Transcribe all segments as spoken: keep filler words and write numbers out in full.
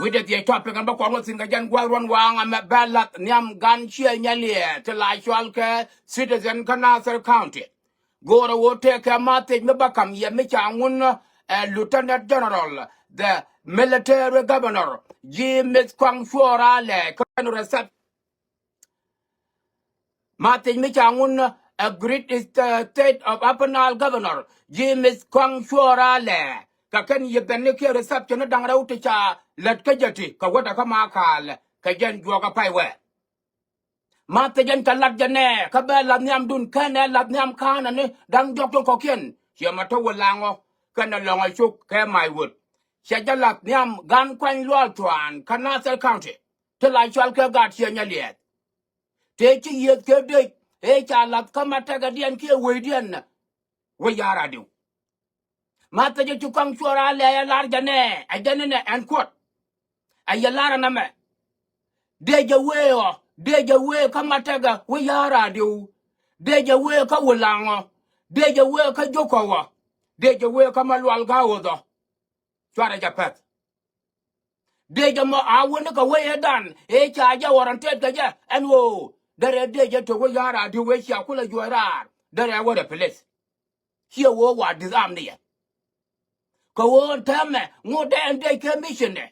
Wi̱cdɛ thiec topic ɛn bä kuɔn wä thi̱n kɛ jɛn gua̱th ruɔ̱n waaŋ ɛmɛ bɛ lath nhiam gan ciɛ nyɛliɛ ti la cɔal kɛ citizen kä Nasir County. Go̱o̱rɛ ɣöö tëëkɛ mathec mi bä ka̱m yɛ mi ca ŋun ɛ Lieutenant General, the military governor, James Kwaŋ Cuɔr Alɛ, kä kɛn reception. Mathec mi ca ŋun ɛ Great East, uh, State of Upper Nile Governor James Kwaŋ Cuɔr Alɛ, kɛ kɛn yɛ ben ni kiɛ reception ni da̱ŋ rɛw ti ca lät kä jɛ ti kɛ wädɛ kä Makal kɛ jɛn juɔk ɛ pay wɛ. Mathec ɛn ca lat jɛ nɛ kä bɛ lath nhiamdun kɛnɛ lath nhiam ka̱n ɛn ni da̱ŋ jɔk tin kɔ̱kiɛn ciɛ ma te wä laŋɔ kɛnɛ lɔŋɔ cuk kɛ may wut. Cɛ jɛ lath nhiam gan kuany lual thuan kä Nasir County ti la cɔal kɛ gaat ciɛ nyɛ liɛth. Tëë ci yiëth kɛ dec ëë ca lath kä ma tekɛ diɛn kiɛ wecdiɛn. Wec ya̱r a diw. Ma thecä ci Kɔaŋ Cuɔr Alɛ ɛ lar jɛ nɛ ɛ jɛn inɛ ɛn kuɔt. Ɛ yɛ lar ɛn ɛmɛ. Dee jɛ wee ɔ, dee jɛ wee kä ma tekɛ wec ya̱r a diw. Dee jɛ wee kä wulaŋɔ. Dee jɛ wee kä jokɔ wɔ. Dee jɛ wee kä ma lual ga̱a̱ ɣöth ɔ. Cuarɛ jɛ pɛth. Dee jɛ mɔ a wä ni kɛ wee ëë dan ëë ca jɛ warrant tɛt kɛ jɛ ɛn ɣöö derɛ dee jɛ te wec ya̱r a diw ëë cia kulɛ juɔc raar derɛ wä rɛ police. Ciɛ ɣöö wa disarm ni yɛ. Kɛ ɣöö täämɛ ŋot dee ɛn dee kɛ mission dɛ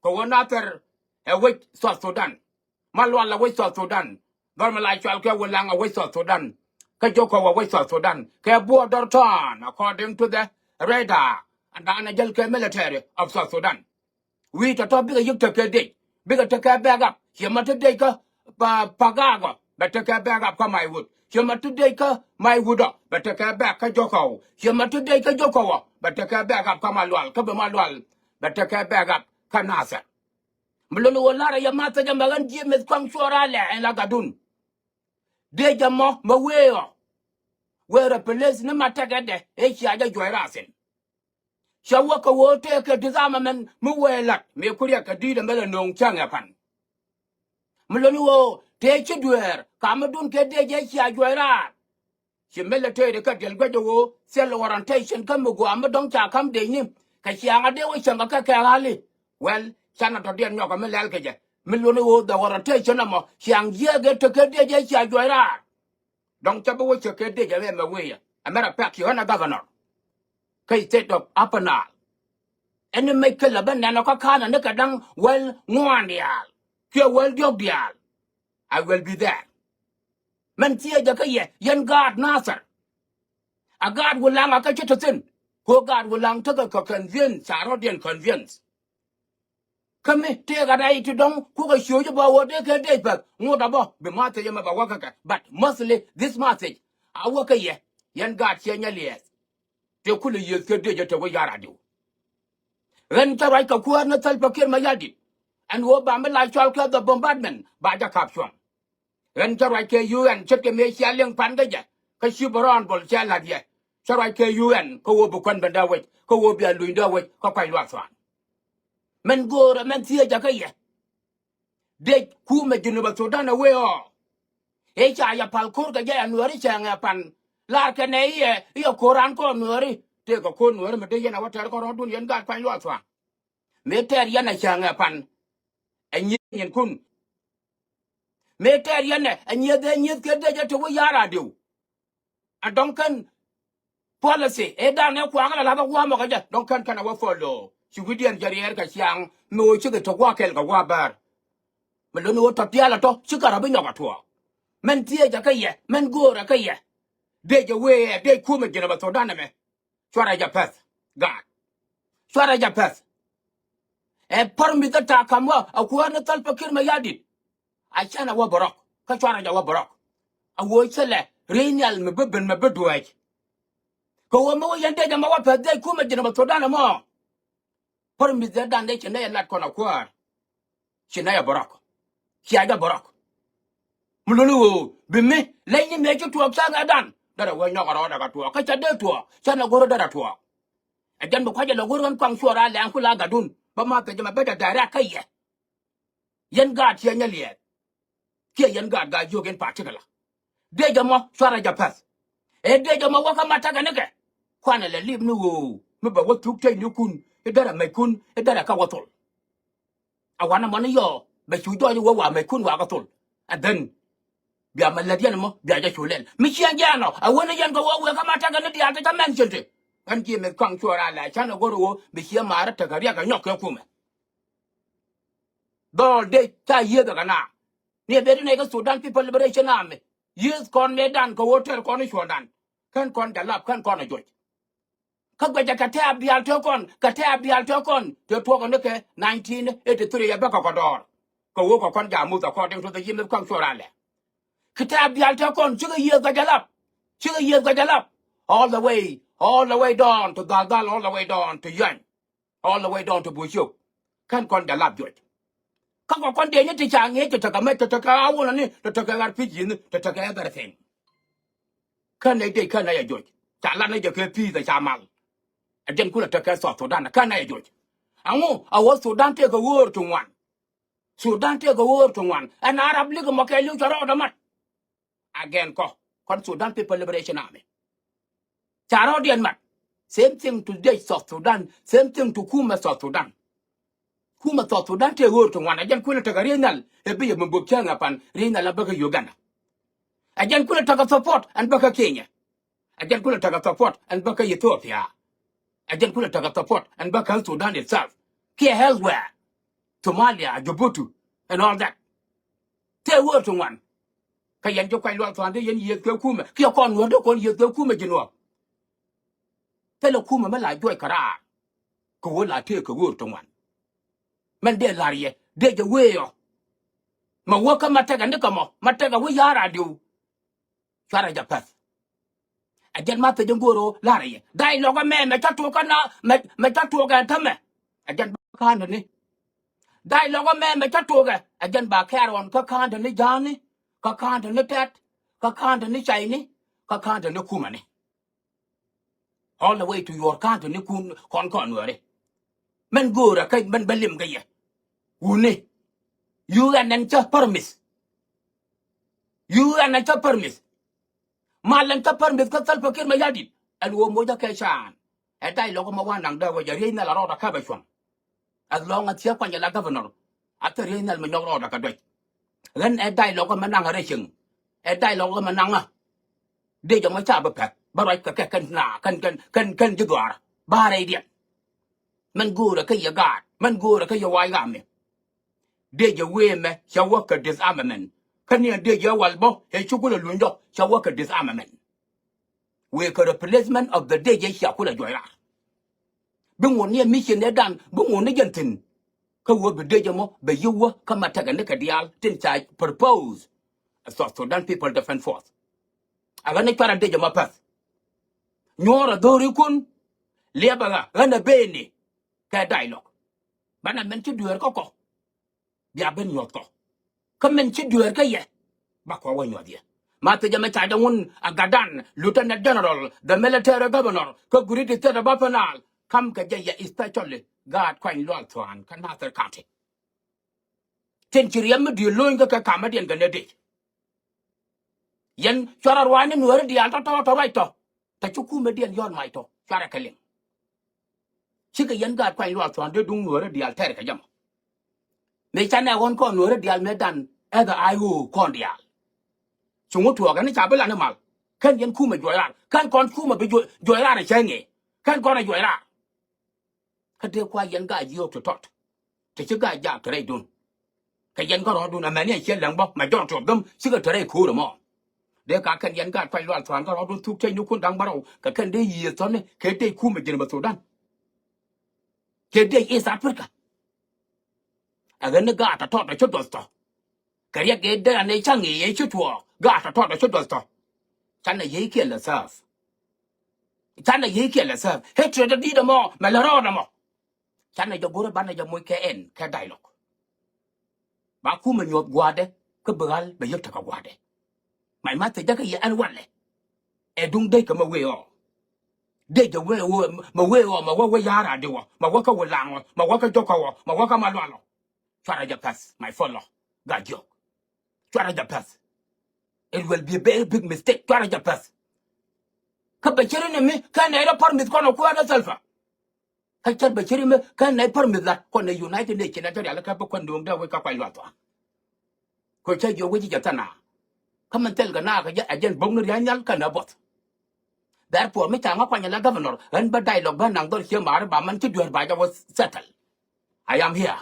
kɛ ɣöö Nathɛr ɛ wec South Sudan. Ma lual ɛ wec South Sudan. Dhɔr mi la cɔal kɛ wulaŋ ɛ wec South Sudan. Kä jokɔ wä wec South Sudan kɛ border town according to the radar. Ɛn da̱a̱n ɛ jäl kɛ military of South Sudan. Wi̱i̱ tɔ̱tɔ̱ bikɛ yik tekɛ dec bikɛ tekɛ back up. Ciɛ ma te dec kä pa, Pagak ɔ bɛ tekɛ back up kä Maiwut. Ciɛ ma te dec kä Maiwut ɔ bɛ tekɛ back kä Jokɔw. Ciɛ ma te dec kä Jokɔw ɔ bɛ tekɛ back up kä Malual kä bɛ Malual bɛ tekɛ back up kä Nathɛr. Mi luni wä la̱rä yɛ ma thecä mɛ ɣän ji̱ mith Kɔaŋ Cuɔr Alɛ ɛn la gatdun. Dee jɛ mɔ mɛ wee ɔ. Wee rɛ police ni ma tekɛ dɛ ëë cia jɛ juɔc raar thi̱n. Cɛ wä kɛ ɣöö tëëkɛ disarmament mi wee la̱t mi ku riɛk kɛ di̱i̱t ɛmɛ lɛ nööŋ cäŋ ɛ pan. Mi luni ɣöö tëë ci dueer ka mi dun kɛ dee jɛ cia juɔc raar. Ci military kɛ diɛl guɛc ɛ ɣöö thil orientation kä mi gɔaa mi dɔ̱ŋ ca ka̱m dee ni kɛ ciaŋ a dee wä cäŋ kɛ kɛ kɛ ɣa̱li. Well, canɛ tɔ̱diɛn nyɔkɛ mi lɛl kɛ jɛ mi luni ɣöö the orientation ɛmɔ ciaŋ jiääk ɛ tekɛ dee jɛ cia juɔc raar. Dɔ̱ŋ cä bi wä cä kɛ dec ɛ mɛ wee ɛ mɛ rɛ pɛk ci ɣän ɛ governor. Kä state of Upper Nile. Ɛn ni mec kɛ lɛ bä nɛn ɔ kä ka̱n ɛ ni kɛ da̱ŋ wäl ŋuan diaal kiɛ wäl diɔ̱k diaal. I will be there. Mɛn thiecä kä yɛ yɛn gaat Nathɛr. A gaat wulaŋ a kä ci te thi̱n. Ko gaat wulaŋ tekɛ kɛ convince ca rɔ̱diɛn convince. Kä mi tëëkɛ rɛy ti dɔ̱ŋ kukɛ ciööc bä wä dee kɛ dee päth ŋot a bä bi message ɛmɛ bɛ wä kä kɛ. But mostly this message a wä kä yɛ yɛn gaat ciɛ nyɛ liɛɛth. Tëë kulɛ yiëth kɛ dee jɛ te wä ya̱r a diw. Ɣän cä ruac kɛ kuäär ni Salva Kiir Mayardit. Ɛn ɣöö ba mi la cɔal kɛ the bombardment ba jɛ kap cuɔ̱ŋ. Ɣän cä ruac kɛ U N ce̱tkɛ mëë cia liŋ pan kä jɛ kä ci bä rɔɔn bol cɛ la̱t yɛ. Cä ruac kɛ U N kä ɣöö bi kuän ben dee wec kä ɣöö bia luny dee wec kä kuac luath thuan. Mɛn göörä mɛn thiecä kä yɛ. Dec kumɛ Junubä Thudan ɛ wee ɔ. Ëë ca yɛ pal ko̱r kɛ jɛ ɛ Nuääri cäŋ ɛ pan. Lar kɛ nɛ i̱ ɛ i̱ ɛ ko̱r raan kɔn Nuääri tëëkɛ ko̱r Nuääri mi dee yɛn ɛ wä tɛr kɔn rɔ̱dun yɛn gaat kuany luath thuan. Mëë tɛɛr yɛn ɛ cäŋ ɛ pan. Ɛ nyieth nyinkun. Mëë tɛɛr yɛn ɛ ɛ nyieth ɛ nyieth kɛ dec ɛ te wä ya̱r a diw. Ɛ dɔ̱ŋ kɛn policy ëë dan ëë kuakä la la̱thä gua̱a̱mɔ kɛ jɛ dɔ̱ŋ kɛn kɛn ɛ wä follow. Ci wi̱cdiɛn jɛ riɛɛr kɛ ciaŋ mi ɣöö cikɛ te gua̱a̱k kɛl kɛ gua̱a̱ bäär. Mi luni ɣöö tɔ pial ɛ tɔ cikɛ rɔ bi nyɔk ɛ tuɔɔk. Mɛn thiecä kä yɛ mɛn göörä kä yɛ. Dec ɛ wee ɛ dec kumɛ Junubä Thudan ɛmɛ. Cuarɛ jɛ pɛth. Gaat. Cuarɛ jɛ pɛth. Ɛ pär mi thä ta̱a̱ ka̱m wä a kuäär ni Salva Kiir Mayardit. A canɛ wä bärɔk kä cuarɛ jɛ wä bärɔk. A wee cä lɛ riey nhial mi bi ben mi bi dueec. Kɛ wee mi wä yɛn dee jɛ ma wä pɛth dee kumɛ Junubä Thudan ɛmɔ. Pär mi thä dan dee ci nɛy ɛ lat kɔn a kuäär. Ci nɛy ɛ bärɔk. Cia jɛ bärɔk. Mi luni ɣöö bi mi leny ni mëë ci tuɔɔk cä ŋɛ dan derɛ wee nyɔk a rɔɔdɛ kɛ tuɔɔk kä ca dee tuɔɔk canɛ go̱r derɛ tuɔɔk. Ɛ jɛn bi kua̱cɛ lɛ go̱r ɣän Kɔaŋ Cuɔr Alɛ ɛn ku la gatdun bä ma pec ɛmɛ bä dɛ direct kä yɛ. Yɛn gaat ciɛ nyɛ liɛɛth. Kiɛ yɛn gaat gaat jiök in particular. Dec ɛmɔ cuarɛ jɛ pɛth. Ëë dec ɛmɔ wä kä ma tekɛ nikɛ. Kuanɛ lɛ lip ni ɣöö mi bɛ wä thuk tecnikun i̱ derɛ mɛckun i̱ derɛ kɛ wä thol. A wanɛ mɔni yɔɔ bɛ cu jɔɔc wä wa mec kun wa kä thol. And then bia mɛ lät yɛn mɔ bia jɛ cu lɛl mi ciɛn jɛn ɔ a wä ni yɛn kɛ wä wëë kä ma tekɛ ni diaal ti cä mention ti. Ɣän ji̱ meth kɔaŋ cuɔr a lɛ canɛ go̱r wä bi ciɛ maarä tekɛ riɛk kɛ nyɔk kɛ kumɛ. Dhɔl dee ca yieth kɛ na ni a beti nɛy kä Sudan People Liberation Army. Yieth kɔn mëëdan kɛ wä tɛr kɔn i̱ cuɔ̱ɔ̱ŋdan kän kɔn jalap kän kɔn a juɔc. Kä guɛcɛ kɛ tɛ̈ a bial tëë kɔn kɛ tɛ̈ a bial tëë kɔn tëë tuɔɔk ni kɛ nineteen eighty three yɛ bäkɛ kɔ dɔɔr. Kɛ wä kɛ kɔn jam muth according to the Yimith Kɔaŋ Cuɔr Alɛ. Kɛ tɛ̈ a bial tëë kɔn cikɛ yiëth guɛcɛ lap. Cikɛ yiëth guɛcɛ lap. All the way, all the way down to Dhal Dhal, all the way down to Yuany, all the way down to Buciok. Kän kɔn jɛ lap juɔc. Kä kɔ kɔn dee ni ti ca ŋi̱eec ti tekɛ mɛ ti tekɛ a wunä ni ti tekɛ ɣar pi̱c yi̱n ti tekɛ everything. Kän nɛy dee kän nɛy a juɔc ca lat ni jɛ kɛ pi̱i̱th a ca mal. A jɛn kulɛ tekɛ South Sudan kän nɛy a juɔc. Aŋu a wä Sudan tëëkɛ ɣöör ti ŋuan. Sudan tëëkɛ ɣöör ti ŋuan ɛn Arab League mɔ kɛ li̱w ca rɔɔdɛ mat. Again kɔ kɔn Sudan People Liberation Army. Ca rɔɔdiɛn mat. Same thing to dec South Sudan, same thing to kumɛ South Sudan. Kumɛ South Sudan tëë ɣöör ti ŋuan a jɛn kulɛ tekɛ riey nhal ɛ bi yɛ mi buɔp cäŋ ɛ pan riey nhal a bäkɛ Uganda. A jɛn kulɛ tekɛ support ɛn bäkɛ Kenya. A jɛn kulɛ tekɛ support ɛn bäkɛ Ethiopia. A jɛn kulɛ tekɛ support ɛn bäkɛ Sudan itself kiɛ elsewhere, Somalia, Djibouti and all that. Tëë ɣöör ti ŋuan. Kä yɛn ji̱ Kuany Lual Thua̱a̱n dee yɛn yiëëth kɛ kumɛ kiɛ kɔn Nuɔ̱ɔ̱r dee kɔn yiëëth kɛ kumɛ ji̱ Nuɔ̱ɔ̱r. Thilɛ kumɛ mi la juɔc kɛ raar kɛ wä la tëëkɛ ɣöör ti ŋuan. Mɛn dee la̱r yɛ dee jɛ wee ɔ. Mɛ wä kä ma tekɛ nikɛ mɔ ma tekɛ wä ya̱r a diw. Cuarɛ jɛ pɛth. Ɛ jɛn ma thec in go̱o̱r ɣöö la̱rɛ yɛ da̱c lɔkä mɛ mɛ cä tuɔɔk kä na mɛ mɛ cä tuɔɔk ɛn tämɛ. Ɛ jɛn ba ka̱n tɛni da̱c lɔkä mɛ mɛ cä tuɔɔkɛ. Ɛ jɛn ba kɛɛr ɣɔn kä ka̱n tɛni ja̱a̱ni kä ka̱n tɛni tɛt kä ka̱n tɛni cayni kä ka̱n tɛni kumɛni. All the way to your country ni kun kɔn kɔn wɛri. Mɛn go̱o̱rä kä mɛn bä lim kä yɛ. Wuni. U N ɛn cä permit. U N ɛn cä permit. Mal ɛn cä permit kä Salva Kiir Mayardit. Ɛn wä moc a kɛ caan. Ɛ da̱c lɔk ma wa naŋ dee wä jɛ riey nhal a rɔɔd a käp a cuɔ̱ŋ. As long as thiee kuany ala governor a thil riey nhal mi nyɔk rɔɔdɛ kɛ duec. Ɣän ɛ da̱c lɔkä mi naŋä rɛy cieŋ. Ɛ da̱c lɔkä mi naŋä. Dee jɛ mɔ ca bi pɛk bä ruac kɛ kɛ kɛn na kɛn kɛn kɛn kɛn ji̱ dhuaarä ba rɛydiɛn. Mɛn go̱o̱rä kä yɛ gaat mɛn go̱o̱rä kä yɛ wac ɣamɛ. Dee jɛ wee mɛ cɛ wä kɛ disarmament kä ni ɛ dee jɛ wal bä ɛ cukul ɛ luny jɔk cɛ wä kɛ disarmament. Wëë kɛ replacement of the dee jɛ cia kulɛ juɔc raar. Bi ŋun ni ɛ mission ɛ dan bi ŋun ni jɛn thi̱n. Kä wä bi dee jɛ mɔ bɛ yi wä kä ma tekɛ ni kɛ diaal tin ca propose. South Sudan People Defense Force. A ɣän ni cuarɛ dee jɛ mɔ pɛth. Nyuɔ̱ɔ̱r a dho̱ri kun. Liɛpɛ ɣä ɣän a beni kɛ dialogue. Banɛ mɛn ci dueer kä kɔ. Bia ben nyuɔth kɔ. Kä min ci dueer kä yɛ ba kɔ wä nyuɔth yɛ. Ma thicɛ mɛ ca jɛ ŋun a gadan lieutenant general the military governor kä guriti thiet a ba penal kam kɛ jɛ yɛ especially gaat kuany lual thuan kä Nasir County. Tin ci riɛm mi di̱i̱t lo̱ny kä kɛ kamä diɛn kɛ nɛ dec. Yɛn cuarɛ ruaacni nuääri diaal tɔ̱tɔ̱ tɔ̱ ruac tɔ̱. Tɛ ci kumɛ diɛn yɔ̱ɔ̱n mac tɔ̱ cuarɛ kɛ liŋ. Cikɛ yɛn gaat kuany luaal thua̱a̱n dee duŋ nuääri diaal tɛɛr kɛ jɛ mɔ. Mëë canɛ ɣɔ̱n kɔn nuääri diaal mëë dan ɛth a I O kɔn diaal. Cuŋ wä tuɔɔkɛ ni ca bi lan i̱ mal kän yɛn kumɛ juɔc raar kän kɔn kumɛ bi juɔc raar ɛ cäŋ ëë kän kɔn ɛ juɔc raar. Kä dee kua yɛn gaat jiök ti tɔt. Ti ci gaat jaak ti rɛydun. Kɛ yɛn kärɔɔdun amäni a ciɛ läŋ bä majority of them cikɛ te rɛy ko̱o̱r ɛmɔ. Dee ka kɛn yɛn gaat kuac lual thua̱a̱n kärɔɔdun thuk tëë nyukun da̱ŋ bärɔw kɛ kɛn dee yiëë thɔ̱ni kɛ dee kumɛ ji̱n bä Thudan. Kɛ dee East Africa. Ɛ ɣän ni gaat tɔ̱tɔ̱ ci duɔth tɔ̱. Kɛ riɛk ëë dee anɛ ca̱ŋ i̱ ëë ci tuɔɔk gaat tɔ̱tɔ̱ ci duɔth tɔ̱. Canɛ yiëë kiɛ lɛ thääp. Canɛ yiëë kiɛ lɛ thääp. Hatred di̱i̱t ɛmɔ mɛ lɛ rɔɔd ɛmɔ. Canɛ jɛ go̱rɛ banɛ jɛ moc kɛ ɛn kɛ dialogue. Ba kumɛ nyuɔth gua̱a̱dɛ kä bi ɣal bɛ yäk tekɛ gua̱a̱dɛ. Mac ma thiecä kä yɛ ɛn walɛ. Ɛ duŋ dec kɛ mɛ wee ɔ. Dec jɛ wee ɔ mɛ wee ɔ mɛ wä wä ya̱r a di wä mɛ wä kä wä laŋ wä mɛ wä kä jɔkä wä mɛ wä kä ma lual ɔ. Cuarɛ jɛ pɛth my fellow gaat jiök. Cuarɛ jɛ pɛth. It will be a very big mistake cuarɛ jɛ pɛth. Kä bɛ ceri ni mi kä nɛy rɔ pär mi̱th kɔn ɔ kuäär kä Salva. Kä cär bɛ ceri mi kä nɛy pär mi lat kɔn nɛ United Nation a cä rial kä bi kuan duŋdɛ wec kä kuany luath thua. Kɛ cä jiɔ wec jɛ thana. Kä min thil kɛ na kɛ jɛ a jɛn bok ni ria̱ nhial kä nɛ buɔth. Therefore mi ca ŋa kuany la governor ɣän bä dialogue bä naŋ dhɔr cie mari ba man ci duer ba jɛ wä settle. I am here.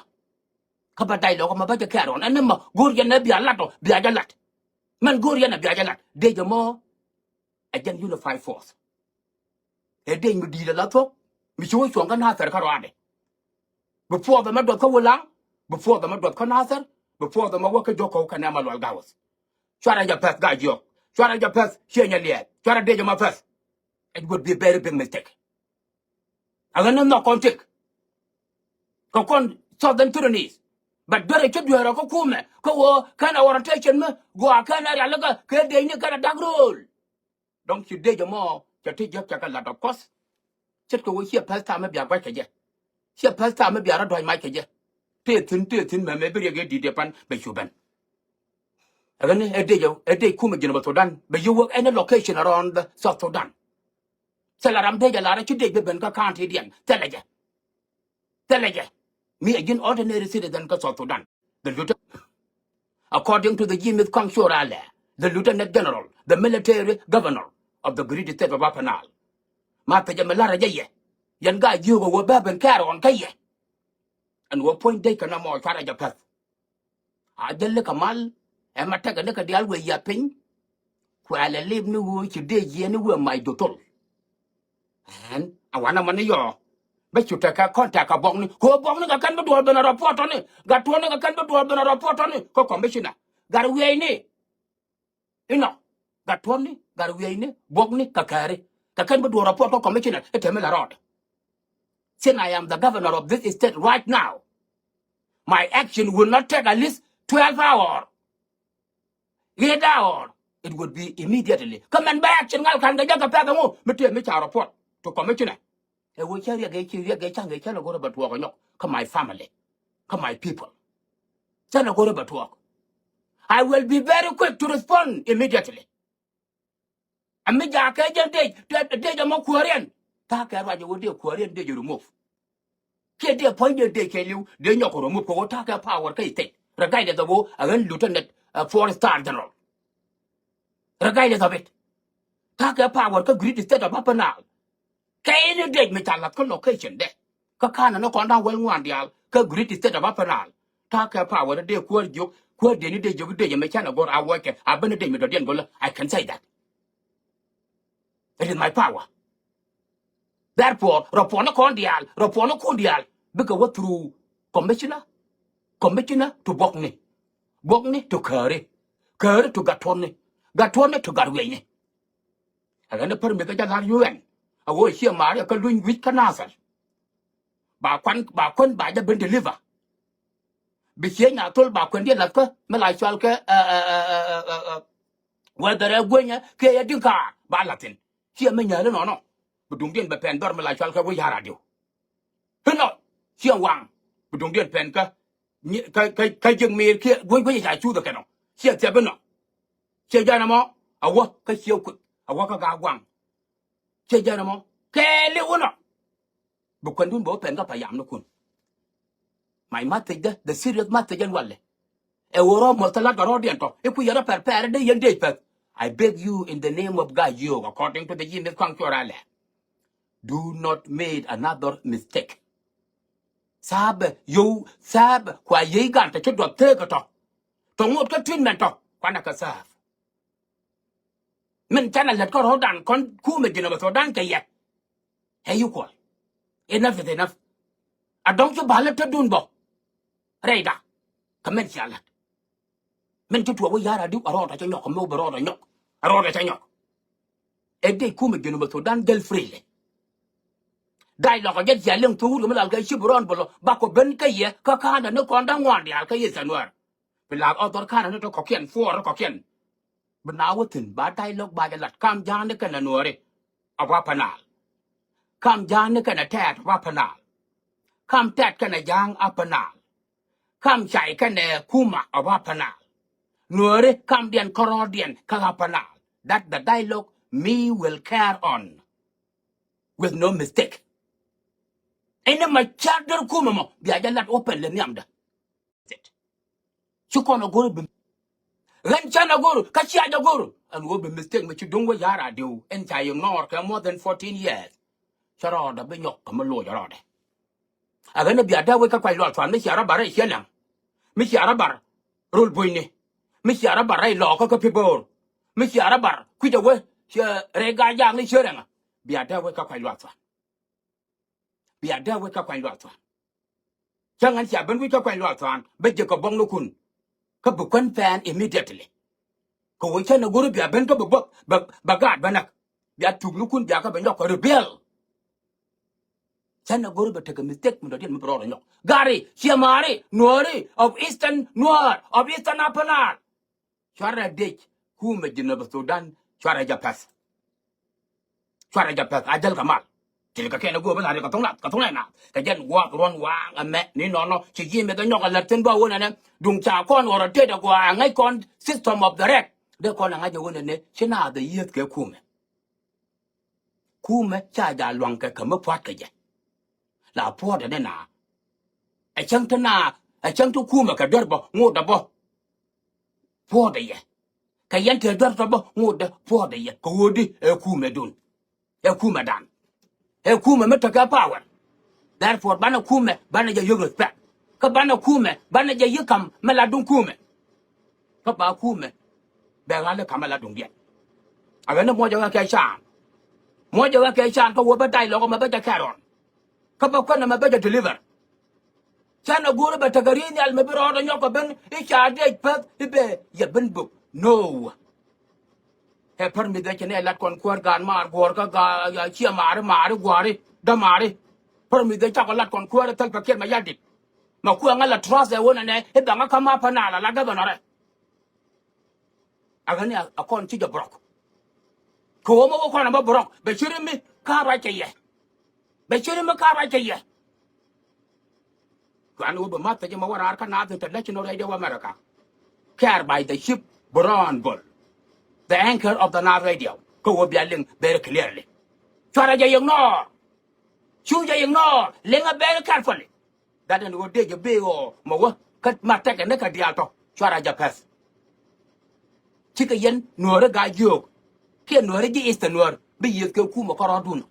Kä bä dialogue ma bä jɛ carry on ɛn ni ma go̱o̱r yɛn ɛ bia lat ɔ bia jɛ lat. Mɛn go̱o̱r yɛn ɛ bia jɛ lat dee jɛ mɔ. Ɛ jɛn unified force. Ɛ dee mi di̱i̱t ɛ la thuɔ̱k mi ci wä cuɔ̱ŋ kä Nathɛr kä ruaadɛ. Before the ma duɔth kä Wulaŋ, before the ma duɔth kä Nathɛr, before the ma wä kä Jɔk kɔw kä nɛma lual gawäth. Cuarɛ jɛ pɛth Gaa Jiɔk, cuarɛ jɛ pɛth Ciɛ Nyɛ Liɛɛth, cuarɛ dee jɛ ma pɛth. It would be a very big mistake. A ɣän ni nhɔk kɔn tik kɛ kɔn Southern Sudanese. But duerɛ ci duerɛ kä kumɛ kä wä kɛn a orientation mi gua kɛn a rialikä kɛ dee ni kɛn a dak rol. Dɔ̱ŋ ci dee jɛ mɔ cɛ ti jiäk cɛ kɛ lat of course. Ce̱tkɛ wä ciɛ pɛth ta̱a̱ mi bia gua̱c kɛ jɛ. Ciɛ pɛth ta̱a̱ mi bia rɔ dua̱c mac kɛ jɛ. Tëë thi̱n tëë thi̱n mɛmɛ bi riɛk yɛ di̱t yɛ pan bɛ cu ben. Ɛ ɣän ni ɛ dee jɛ ɛ dee kumɛ ji̱n bɛ Thudan bɛ yi wä any location around the South Sudan. Thilɛ ram dee jɛ lar ɛ ci dee jɛ ben kä county diɛn thilɛ jɛ. Thilɛ jɛ mi a ji̱n ordinary citizen kä South Sudan. The lieutenant, according to the Jimmy Kong Chorale, the lieutenant general, the military governor of the great state of Upper Nile. Ma thilɛ jɛ mi lar ɛ jɛ yɛ yɛn Gaa Jiɔk ɛ wä bä ben carry on kä yɛ. Ɛn wä puɔ̱ny dee kɛ nɔmɔ cuarɛ jɛ pɛth. A jɛ likä mal ɛ ma tekɛ ni kɛ diaal wëë yiath piny. Kuɛɛlɛ lip ni ɣöö ci dee jiɛn ni wëë mac dothol. Ɛn a wanɛ mɔ ni yɔɔ bä cu tekɛ kɔn tekɛ buɔkni kɛ ɣöö buɔkni kɛ kɛn bi duɔɔr ben a rɔ puɔtɔni. Gat tuɔni kɛ kɛn bi duɔɔr ben a rɔ puɔtɔni kä commissioner. Gat wiɛɛcni. Inɔ gat tuɔmni gat wiɛcni buɔkni kɛ kääri kɛ kɛn bi duɔɔr report kä commissioner i̱ tɛmi la rɔɔdɛ. Since I am the governor of this state right now, my action will not take at least twelve hour, eight hour. It would be immediately kä mɛn bä action ŋal ka̱n kɛ jɛ kɛ pɛth ɛŋu mi tëë mi ca report to commissioner. Ɛ wee cä riɛk ɛ ci riɛk ɛ ca̱ŋ ɛ cä lɛ go̱rɛ bɛ tuɔɔk ɛ nyɔk kä my family kä my people. Cä lɛ go̱rɛ bɛ tuɔɔk. I will be very quick to respond immediately. Ɛ mi jaakɛ jɛn dec dec ɛmɔ kuääriɛn. Ta̱a̱ kɛ ruac ɛ wä dee kuääriɛn dec remove. Kiɛ dee puɔ̱ny dee dec kɛ li̱w dee nyɔk remove kɛ wä ta̱a̱ kɛ power kä state regardless of wä a ɣän lieutenant four star general. Regardless of it. Ta̱a̱ kɛ power kä great state of Upper Nile. Kɛ ini dec mi ca lath kä location dɛ kä ka̱n ni kɔn da̱ŋ wäl ŋuan diaal kä great state of Upper Nile. Ta̱a̱ kɛ power dee kuäär jiök kuäär dee ni dee jiök dee jɛ mi canɛ go̱r a wuɔckɛ a ben ni dec mi dɔ̱diɛn go̱lä. I can say that. It is my power. Therefore rɔ puɔ̱n ni kɔn diaal rɔ puɔ̱n ni kun diaal bikɛ wä through commissioner, commissioner to buɔkni, buɔkni to kääri, kääri to gattuɔni, gattuɔni to gatwiɛcni. Ɛ ɣän ni pär mith ɛ jɛ la̱r U N a ɣöö ciɛ maari ɛ kä luny wi̱c kä Nathɛr. Ba kuan ba kuän ba jɛ ben deliver. Bi ciec na thol ba kuɛn diɛ lath kä mi la cual kɛ whether ɛ guenyɛ kiɛ yɛ di̱ŋ kaar ba lath thi̱n. Ciɛ mi nyääli nɔnɔ bi duŋdiɛn bɛ pɛn dhɔr mi la cual kɛ wä ya̱r adiw. Inɔ ciɛ waŋ bi duŋdiɛn pɛn kä kä kä jiäk miir kiɛ gueny gueny ca cuuth ɛ kɛn ɔ. Ciɛ thiap inɔ. Ciɛ jɛn ɛmɔ a wä kä ciɛ kui̱ a wä kä gaak waŋ. Ciɛ jɛn ɛmɔ kɛɛliw inɔ. Bi kuɛndun bɛ wä pɛn kä payam ni kun. My message dä the serious message ɛn walɛ. Ɛ wä rɔ muɔth kä lat kɛ rɔɔdiɛn tɔ i̱ ku yɛn rɔ pɛr pɛr dee yɛn dee pɛth. I beg you in the name of God you according to the Jimmy Kong Chorale. Do not make another mistake. Thaapɛ yow thaapɛ kua yiey gan tɔ ci duɔth teekä tɔ. Tɔ ŋot kä treatment tɔ kuanɛ kɛ thaap. Min canɛ lät kä rɔ̱dan kɔn kumɛ ji̱n ɛ bɛ thok dan kɛ yɛ. Ɛ yi kuɔl. Enough is enough. A dɔ̱ŋ cu ba̱lä tetdun bɔ. Rɛyda kɛ min cia lät. Min ci tuɔɔk wä ya̱r adiw a rɔɔdɛ cä nyɔk kɛ mi wä bɛ rɔɔdɛ nyɔk a rɔɔdɛ cä nyɔk. Ɛ dee kumɛ ji̱n ɛ bɛ thok dan dhil freely. Da̱c lɔkɔ jɛ cia liŋ thok wut kɛ mi lal kɛ ci bi rɔɔn bɛ lɔ bakɔ ben kä yɛ kä ka̱a̱ndɛ ni kɔn da̱ŋ ŋuan diaal kä yɛ thanuäär. Bi laak ɔthɔr ka̱n ni ti kɔ̱kiɛn fuɔɔr ti kɔ̱kiɛn. Bi na wä thi̱n ba da̱c lɔk ba jɛ la̱t kam ja̱a̱ŋ ni kɛnɛ nuɔɔri. A wa pɛ naal. Kam ja̱a̱ŋ ni kɛnɛ tɛɛt a wa pɛ naal. Kam tɛɛt kɛnɛ ja̱a̱ŋ a pɛ naal. Kam cay kɛnɛ kumɛ a wa pɛ naal. Nuɔɔri kamdiɛn kärɔɔdiɛn kä a pɛ naal. That the dialogue mi will carry on with no mistake. Ɛn ni ma car der kumɛ mɔ bia jɛ lat open lɛ nhiamdä. Ci kɔn a go̱r bi ɣän can a go̱r kä cia jɛ go̱r. Ɛn ɣöö bi mistake mi ci duŋ wä ya̱r a diw ɛn ca ignore kɛ more than fourteen years. Cä rɔɔdɛ bi nyɔk kɛ mi loc rɔɔdɛ. A ɣän a bia dee wec kä kuac luaak thuan mi cia rɔ bar rɛy ciɛ lɛŋ. Mi cia rɔ bar rol buɔ̱nyni. Mi cia rɔ bar rɛy lɔɔkä kä pi bo̱o̱r. Mi cia rɔ bar kui̱c a wee ciɛ rɛy gaa jaak ni ciɛ rɛŋä. Bia dee wec kä kuac luaak thuan. Bia dee wec kä kuany luaak thuan. Cä ŋän cia ben wi̱c kä kuany luaak thuan bä jek kɛ buɔ̱knikun. Kä bi kuän pɛn immediately. Kɛ ɣöö cä nɛ go̱r bia ben kä bi buɔ̱k bɛ gaat bä näk. Bia thuknikun bia kä bɛ nyɔk kɛ rebuild. Cä nɛ go̱r bɛ tekɛ mistake mi dɔ̱diɛn mi bi rɔɔdɛ nyɔk. Gari, ciɛ maari, nuɔɔri, of Eastern Nuäär, of Eastern Upper Nile. Cuarɛ dec kumɛ Jinub Sudan, cuarɛ jɛ pɛth. Cuarɛ jɛ pɛth a jäl kɛ mal. Ti kɛ kɛn a go̱o̱p a la̱r kɛ thoŋ nath kɛ thoŋ nath kɛ jɛn gua̱a̱th ruɔ̱n waaŋ ɛmɛ ni nɔnɔ ci ji̱ meth a nyɔk a la̱r thi̱n bä a wä nɛnɛ. Duŋ ca kɔn ɣɔr a tet a gɔaa a ŋäc kɔn system of the red. Dee kɔn a ŋa̱c a wä nɛnɛ ci naath a yieth kɛ kumɛ. Kumɛ ca ja luaŋ kɛ kɛ mi pua̱t kɛ jɛ. La puɔ̱ɔ̱tdɛ ni na. Ɛ cäŋ ti na, ɛ cäŋ ti kumɛ kɛ duer bä ŋotdɛ bä. Puɔ̱ɔ̱tdɛ yɛ. Kɛ yɛn te duer tɔ bä ŋotdɛ puɔ̱ɔ̱tdɛ yɛ kɛ ɣöödi ɛ kumɛ dun. Ɛ kumɛ dan. Ɛ kumɛ mi tekɛ power. Therefore banɛ kumɛ banɛ jɛ yök respect. Kä banɛ kumɛ banɛ jɛ yik kam mi la duŋ kumɛ. Kä ba kumɛ bɛ ɣa̱l i̱ ka̱m ala duŋdiɛn. A ɣän i̱ muɔcɛ ɣä kɛ can. Muɔcɛ ɣä kɛ can kä wä bä da̱c lɔk ɛmɛ bä jɛ kɛ̈r ɣɔn. Kä bä kuän ɛmɛ bä jɛ deliver. Can a go̱o̱r bɛ tekɛ ri̱i̱n nhial mi bi rɔɔdɛ nyɔk kɛ ben i̱ ca dec päth i̱ bɛ yɛ ben bök. No. Ɛ pär mi dhɛ ci nɛ lat kɔn kuäär gaan maar guɔ̱ɔ̱r kä gaa ciɛ maari maari gua̱a̱ri dämaari. Pär mi dhɛ cakɔ lat kɔn kuäär i̱ thäl pɛ kiɛt mɛ yadit. Mɛ kuɛ ŋä la trust ɛ wä nɛnɛ i̱ bɛ ŋä kä ma pä naal ala gäbɛnɔrɛ. A ɣän ni a kɔn ci jɛ brɔk. Kɛ ɣöö mɛ wä kɔn a mɛ brɔk bɛ ci ri mi ka̱a̱p ruac kɛ yɛ. Bɛ ci ri mi ka̱a̱p ruac kɛ yɛ. Kuan wä bɛ math kɛ jɛ mɛ wä raar kä Naath International Radio of America. Care by the ship Brown Bull, the anchor of the Naath Radio. Kä wä bia liŋ very clearly. Cuarɛ jɛ ignore. Cu jɛ ignore. Liŋɛ very carefully. That ɛn ɣöö dee jɛ bee ɣɔɔ mɛ wä kä ma tɛkɛ ni kɛ diaal tɔ cuarɛ jɛ pɛth. Cikɛ yɛn nuɔ̱ɔ̱ri gaa jiök kiɛ nuɔ̱ɔ̱ri ji̱ Eastern Nuäär bi yiëth kɛ kumɛ kärɔɔdun.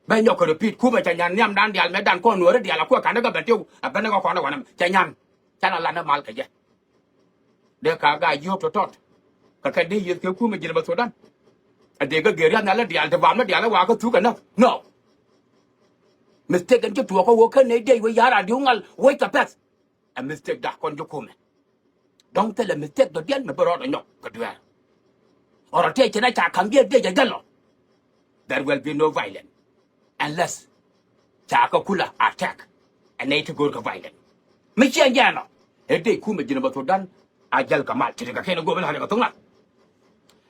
Bɛ nyɔk kɛ repeat kumɛ cɛ nyan nhiamdan diaal mɛ dan kɔn nuɔ̱ɔ̱ri diaal a kuɛ ka̱n ni kɛ bɛ tiw a ben ni kɛ kɔn ni wanɛ mɛ cɛ nyan. Canɛ lan ni mal kɛ jɛ. Dee ka gaa jiök tɔ̱tɔ̱t. Kɛ kɛ dee yiëth kɛ kumɛ Jinub Sudan. A dee kä geri a nhial diaal ti bam ni diaal a wakä thuk kɛ näk. No. Mistake in ci tuɔɔk kä wä kä nɛy diey wä ya̱r a diw ŋal wec kɛ pɛth. A mistake da kɔn ji̱ kumɛ. Dɔ̱ŋ thilɛ mistake dɔ̱diɛn mɛ bi rɔɔdɛ nyɔk kɛ dueer. Ɔrɔ tëë ci na ca ka̱m biɛ dee jɛ jälɔ. There will be no violence unless ca kɛ kulɛ attack. Ɛ nɛy ti go̱o̱r kɛ violence mi ciɛ jɛɛnɔ. Ɛ dee kumɛ Jinub Sudan a jäl kɛ mal ti ti kɛ kɛn go̱o̱r bi la̱r kɛ thoŋ nath.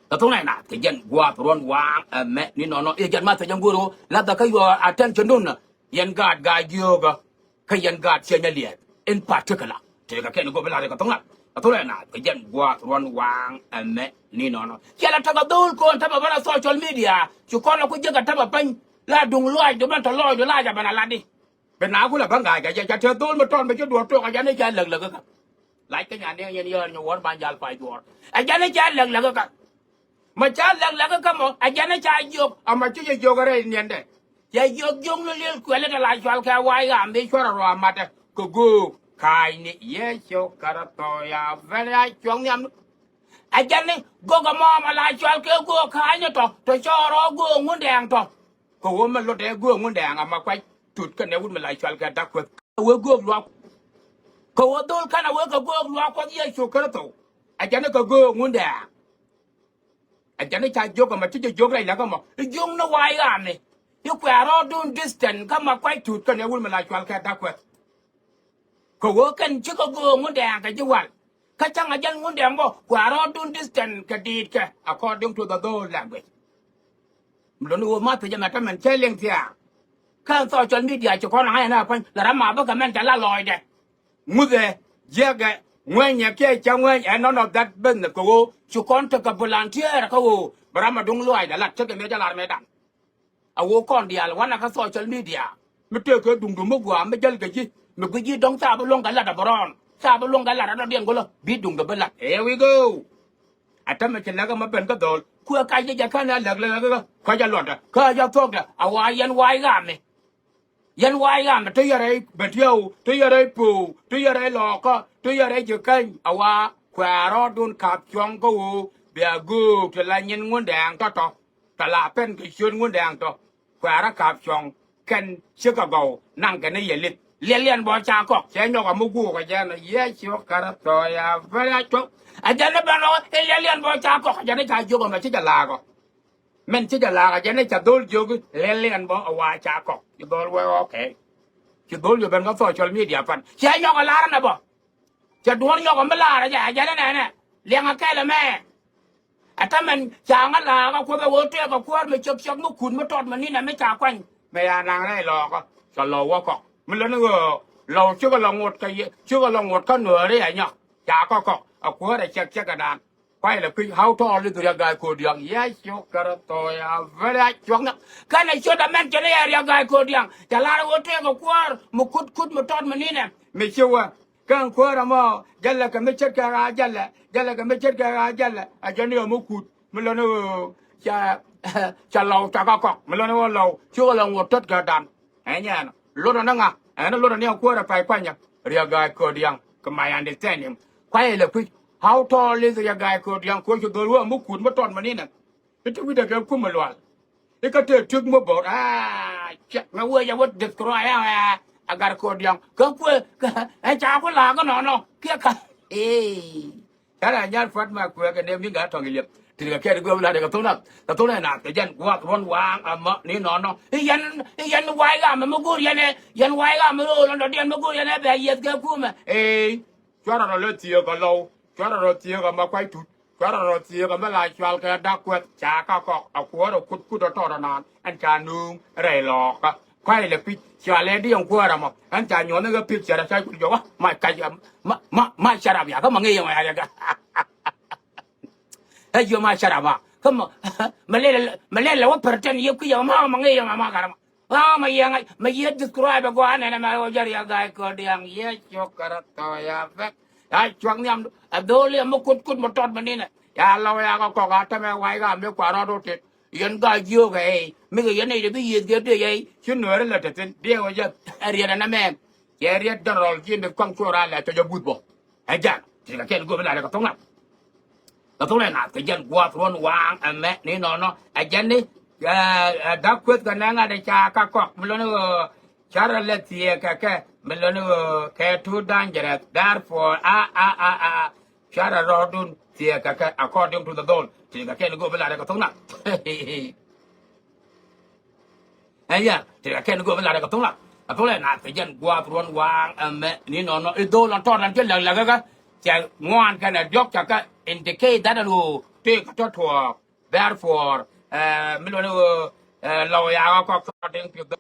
Kɛ thoŋ nath kɛ jɛn gua̱a̱th ruɔ̱n waaŋ ɛmɛ ni nɔnɔ i̱ jɛn ma thɛ jɛn go̱o̱r ɣöö la̱thä kä your attention dun. Yɛn gaat gaa jiöökä. Kä yɛn gaat ciɛ nyɛ liɛɛth in particular. Tëëkɛ kɛn go̱o̱p in la̱rä kɛ thoŋ nath kɛ thoŋ nath kɛ jɛn gua̱a̱th ruɔ̱n waaŋ ɛmɛ ni nɔnɔ. Cɛ la tekɛ dho̱o̱l kɔn tämɛ bä na social media ci kɔn la ku jiäk ɛ tämɛ peny. La duŋ lɔaacdu ben tɔ lɔɔcdu la jɛ ben a latdi. Bi na ku la bä ŋa̱a̱c kɛ jɛ ca te dho̱o̱l mi tɔn bi ci duɔ̱ɔ̱r tok a jɛn i̱ ca läk läk kä. Lac kä nyan niɛŋ yɛn yäär nyɛ wäär ban jal pay duɔ̱ɔ̱r a jɛn i̱ ca läk läk kä. Ma ca lɛk lɛk kä mɔ a jɛn ca jiök ama ci jɛ jiök rɛy niɛndɛ. Cɛ jiök jiök ni liel kuɛli te la cual kɛ wa̱i̱ ɣam bi cuɔr a rɔ amatdɛ kɛ göök ka̱a̱cni Yecu Kritho ya ben ya cuɔ̱ŋ nhiam. A jɛn ni gök ɛmɔ ama la cual kɛ göök ka̱a̱cni tɔ tɔ cɔɔr ɔ göök ŋundɛɛŋ tɔ. Kɛ ɣöö mɛ lotdɛ göök ŋundɛɛŋ ama kuac tut kɛnɛ wut mi la cual kɛ da̱k kueth. Wee göök luak kɛ ɣöö dhol kɛn a wee kɛ göök luak Kuɔth Yecu Kritho. A jɛn ni kɛ göök ŋundɛɛŋ. A jɛn i̱ ca jiök ɛmɔ ti jɛ jiök rɛy läkä mɔ i̱ jiök ni wa̱i̱ ɣaami. I̱ kuɛ rɔɔdun distance kä ma kuac tuut kɛnɛ wul mi la cual kɛ da̱k kuɛth. Kɛ ɣöö kɛn cikɛ göök ŋundɛɛŋ kɛ ji̱ wal kä cäŋ a jɛn ŋundɛɛŋ bä kuɛ rɔɔdun distance kɛ diitkɛ according to the whole language. Mi luni ɣöö ma thiecä mɛ tämɛn cä liŋ thia̱a̱ŋ. Kä social media ci kɔn aŋa̱c ɛn a päny la ram ma bä kɛ mɛn cɛ la lɔɔcdɛ. Ŋuthɛ jiäkɛ ŋuɛnyɛ kiɛ cä ŋuɛny ɛ none of that business kɛ ɣöö ci kɔn tekɛ volunteer kä ɣöö bɛ ram a duŋ luaac dɛ lat tekɛ mëë jɛ lar mëë daŋ. a wä kɔn diaal wanɛ kä social media. Mi tëëkɛ duŋdu mi gua̱a̱ mi jäl kɛ ji̱ mi gui̱c ji̱ dɔ̱ŋ thaap bi luäŋ kɛ lat a bɛ rɔɔn thaap bi luäŋ kɛ lat a dɔ̱diɛn go̱lä bi duŋdu bi lat. Here we go. A tämɛ ci läkä ma ben kä dhɔl kuɛ kac ni jɛ kän a läk läk kä kac a luɔtdä kä a jɛ thuɔ̱kdä a wa yɛn wac ɣaami. Yɛn wac ɣaami ti yɛ rɛy ben tiɛw ti yɛ rɛy po̱o̱ ti yɛ rɛy lɔɔkä ti yɛ rɛy ji̱ käny a wa kuɛ a rɔɔdun ka̱p cuɔ̱ŋ kä ɣöö bia göök ti la nyin ŋundɛɛŋ tɔ̱tɔ̱. Tɔ la pɛn kɛ ciöt ŋundɛɛŋ tɔ kuɛ a rɔ ka̱p cuɔ̱ŋ kɛn cikɛ gɔw naŋ kɛ ni yɛ lith. Liɛliɛn bɔ ca kɔk cɛ nyɔk a mi guuk a jɛn yɛ ciök kärä thɔ ya very a cuɔ̱k. A jɛn ni ben rɔ i̱ liɛliɛn bɔ ca kɔk a jɛn ni ca jiök ɛmɛ ci jɛ laakɔ. Min ci jɛ laakɔ a jɛn ni ca dhol jiök i̱ liɛliɛn bɔ a wa ca kɔk ci dhol wee okay. Ci dhol jiök ben kä social media pan cɛ nyɔk a laar ni bɔ. Cɛ duɔ̱ɔ̱r nyɔk mi laar a jɛ a jɛn ni nɛnɛ liɛŋ a kɛl ɛmɛ. A tämɛn ca ŋa laak a kuoth a ɣöö tëëk a kuäär mi cäk cäk mi kut mi tɔt mi ni̱n a mi ca kuany. Mi ya naŋ rɛy lɔɔkä cɛ lɔw wä kɔk mi lät ni ɣöö lɔw cikɛ lɔ ŋot kä yɛ cikɛ lɔ ŋot kä nuääri a nyɔk. Ca kä kɔk a kuäär a cäk cäk a daan. Kuay lɛ kui̱ how tall is Riɛk Ga̱a̱c Ko̱diaŋ yɛ ciök kärä thɔ ya very a cuɔ̱k ni. Kɛnɛ ciöt a mɛn cɛ ni yɛ Riɛk Ga̱a̱c Ko̱diaŋ cɛ laar a ɣöö tëëk a kuäär mi kut kut mi tɔt mi ni̱n ɛ mi ci wä. Kä ɛn kuäärä mɔ jälɛ kɛ mi ce̱tkɛ ɣaa jälɛ jälɛ kɛ mi ce̱tkɛ ɣaa jälɛ. A jɛn ni ɣä mi kut mi lɔni ɣöö ca ca lɔw takä kɔk mi lɔni ɣöö lɔw ci ɣä lɔ ŋuɔ̱t tet kɛ dan. Ɛn yɛn lotdä ni ŋa ɛn lotdä ni ɛn kuäärä pay kuanyä. Riɛk Ga̱a̱c Ko̱diaŋ kɛ my understanding. Kuayɛ lɛ kui̱c how tall is Riɛk Ga̱a̱c Ko̱diaŋ kuäär ci dhol ɣöö mi kut mi tɔt mi ninɛ. I̱ ti wi̱cdɛ kɛ kumɛ lual. I̱ kä tëë ti̱k mi bo̱r aa ciɛk mɛ wee jɛ wä describe ɛ ɛ a Ga̱a̱c Ko̱diaŋ kä kuëë kä ɛn ca ku la̱a̱k kä nɔnɔ kiɛ kä. Ee. Ca rɛ nyal pua̱t ma kuëë kɛ nɛm ni Ga̱a̱c Tɔ̱ŋ Iliɛp. Ti kɛ kɛɛt i̱ guɛm la̱t ɛ kɛ thok nath kɛ thok nath nath kɛ jɛn gua̱a̱th ruɔ̱n waaŋ ɛmɔ ni nɔnɔ i̱ yɛn i̱ yɛn wa̱i̱ ɣamɛ mi go̱o̱r yɛn ɛ yɛn wa̱i̱ ɣamɛ ro̱o̱l ɛn dɔ̱diɛn mi go̱o̱r yɛn ɛ bɛ yieth kɛ kumɛ. Ee. Cuarɛ rɔ lä thieek ɛ lɔw cuarɛ rɔ thieek ɛ ma kua̱c tut. Cuarɛ rɔ thieek ɛ mi la cual kɛ da̱k kuɛth ca ka kɔk a kuäärä kut kut ɛ tɔt ɛ naan ɛn ca nööŋ rɛy lɔɔkä. Kua̱c lɛ pi̱c cual ɛ diɛŋ kuäärä mɔ ɛn ca nyuɔ̱th ni ɣä pi̱c cɛ rɔ ca kut jɔkä ma kac ma ma ma carap ya kä ma ŋi̱i̱c ɛmɔ ya riɛk. Ɛ jiö ma carap ma kä ma ma lɛl ma lɛl lɛ wä pɛr tɛn yɛ kui̱c ɛmɔ ma ma ŋi̱i̱c ɛmɔ ma karap ma. Ɣa̱a̱ ma yiëë ŋa̱c ma yiëë describe ɛ gua̱a̱r nɛnɛ mɛ ɣöö jɛ Riɛk Ga̱a̱c Ko̱diaŋ yɛ ciök kärä thɔɔk ya fɛk. Ya cuak nhiam a dho̱o̱l yɛ mi kut kut mi tɔt mi ninɛ. Ya lɔw ya kɛ kɔk a tämɛ wa̱i̱ ɣa̱a̱ mi kua̱r rɔɔd wä tet. Yɛn Ga̱a̱c jiöök ɛ ey mi kɛ yɛn nɛy dee bi yiëëth kɛ dee yɛy ci nuääri lɛ te thi̱n dee wä jɛ. Ɛ riɛt ɛn ɛmɛ cɛ riɛt general ji̱ mi kɔŋ cuɔr a lɛ cɔ jɛ buth bɔ. Ɛ jɛn ti kɛ kɛn go̱o̱p in la rɛ kɛ thok nath. Kɛ thok rɛ nath kɛ jɛn gua̱a̱th ruɔ̱n waaŋ ɛmɛ ni nɔnɔ ɛ jɛn ni. Ɛ da̱k kueth kɛ nɛŋ ɛ dee ca ka kɔk mi lɔni ɣöö carɛ lɛ thieek kɛ kɛ mi lɔni ɣöö kɛ too dangerous therefore a a a a carɛ rɔɔdun thieek kɛ kɛ according to the dhol ti kɛ kɛn go̱o̱p in la rɛ kɛ thok nath. Ɛ ya ti kɛ kɛn go̱o̱p in la rɛ kɛ thok nath. Kɛ thok rɛ nath kɛ jɛn gua̱a̱th ruɔ̱n waaŋ ɛmɛ ni nɔnɔ i̱ dhol ɔn tɔt ɛn ti läk läk kä cɛ ŋuan kɛn ɛ diɔ̱k cɛ kä indicate that ɛn ɣöö tëë kɛ tɔ̱ tuɔɔk. Therefore ɛ mi luɔ̱ni ɣöö ɛ lɔw ya ɣä kɔk tɔt in pi̱th.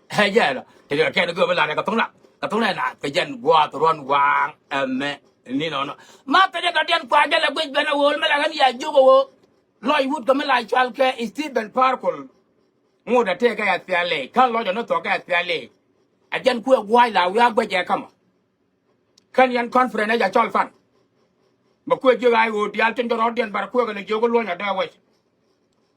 Ɛ jɛ lɔ ti kɛ kɛn go̱o̱p in la rɛ kɛ thok nath kɛ thok rɛ nath kɛ jɛn gua̱a̱th ruɔ̱n waaŋ ɛmɛ ni nɔnɔ. Ma pɛn in dɔ̱diɛn kua jɛ lɛ guic ben ɛ ɣöö mi la ɣän ya jiök ɛ ɣöö lɔc wut kɛ mi la cual kɛ Stephen Parkol. Ŋot ɛ tëë kɛ ɛ thial lɛy kä lɔc ɛ ni thɔk kɛ ɛ thial lɛy. Ɛ jɛn kuɛ gua̱a̱c la wiaa guɛc ɛ kamɔ. Kän yɛn conference ɛ jɛ cɔl pan. Mɛ kuɛ jiök a i̱ ɣöö diaal tin jɔrɔɔdiɛn bar kuɛ kɛ lɛ jiök i̱ luɔ̱ny a dee wec.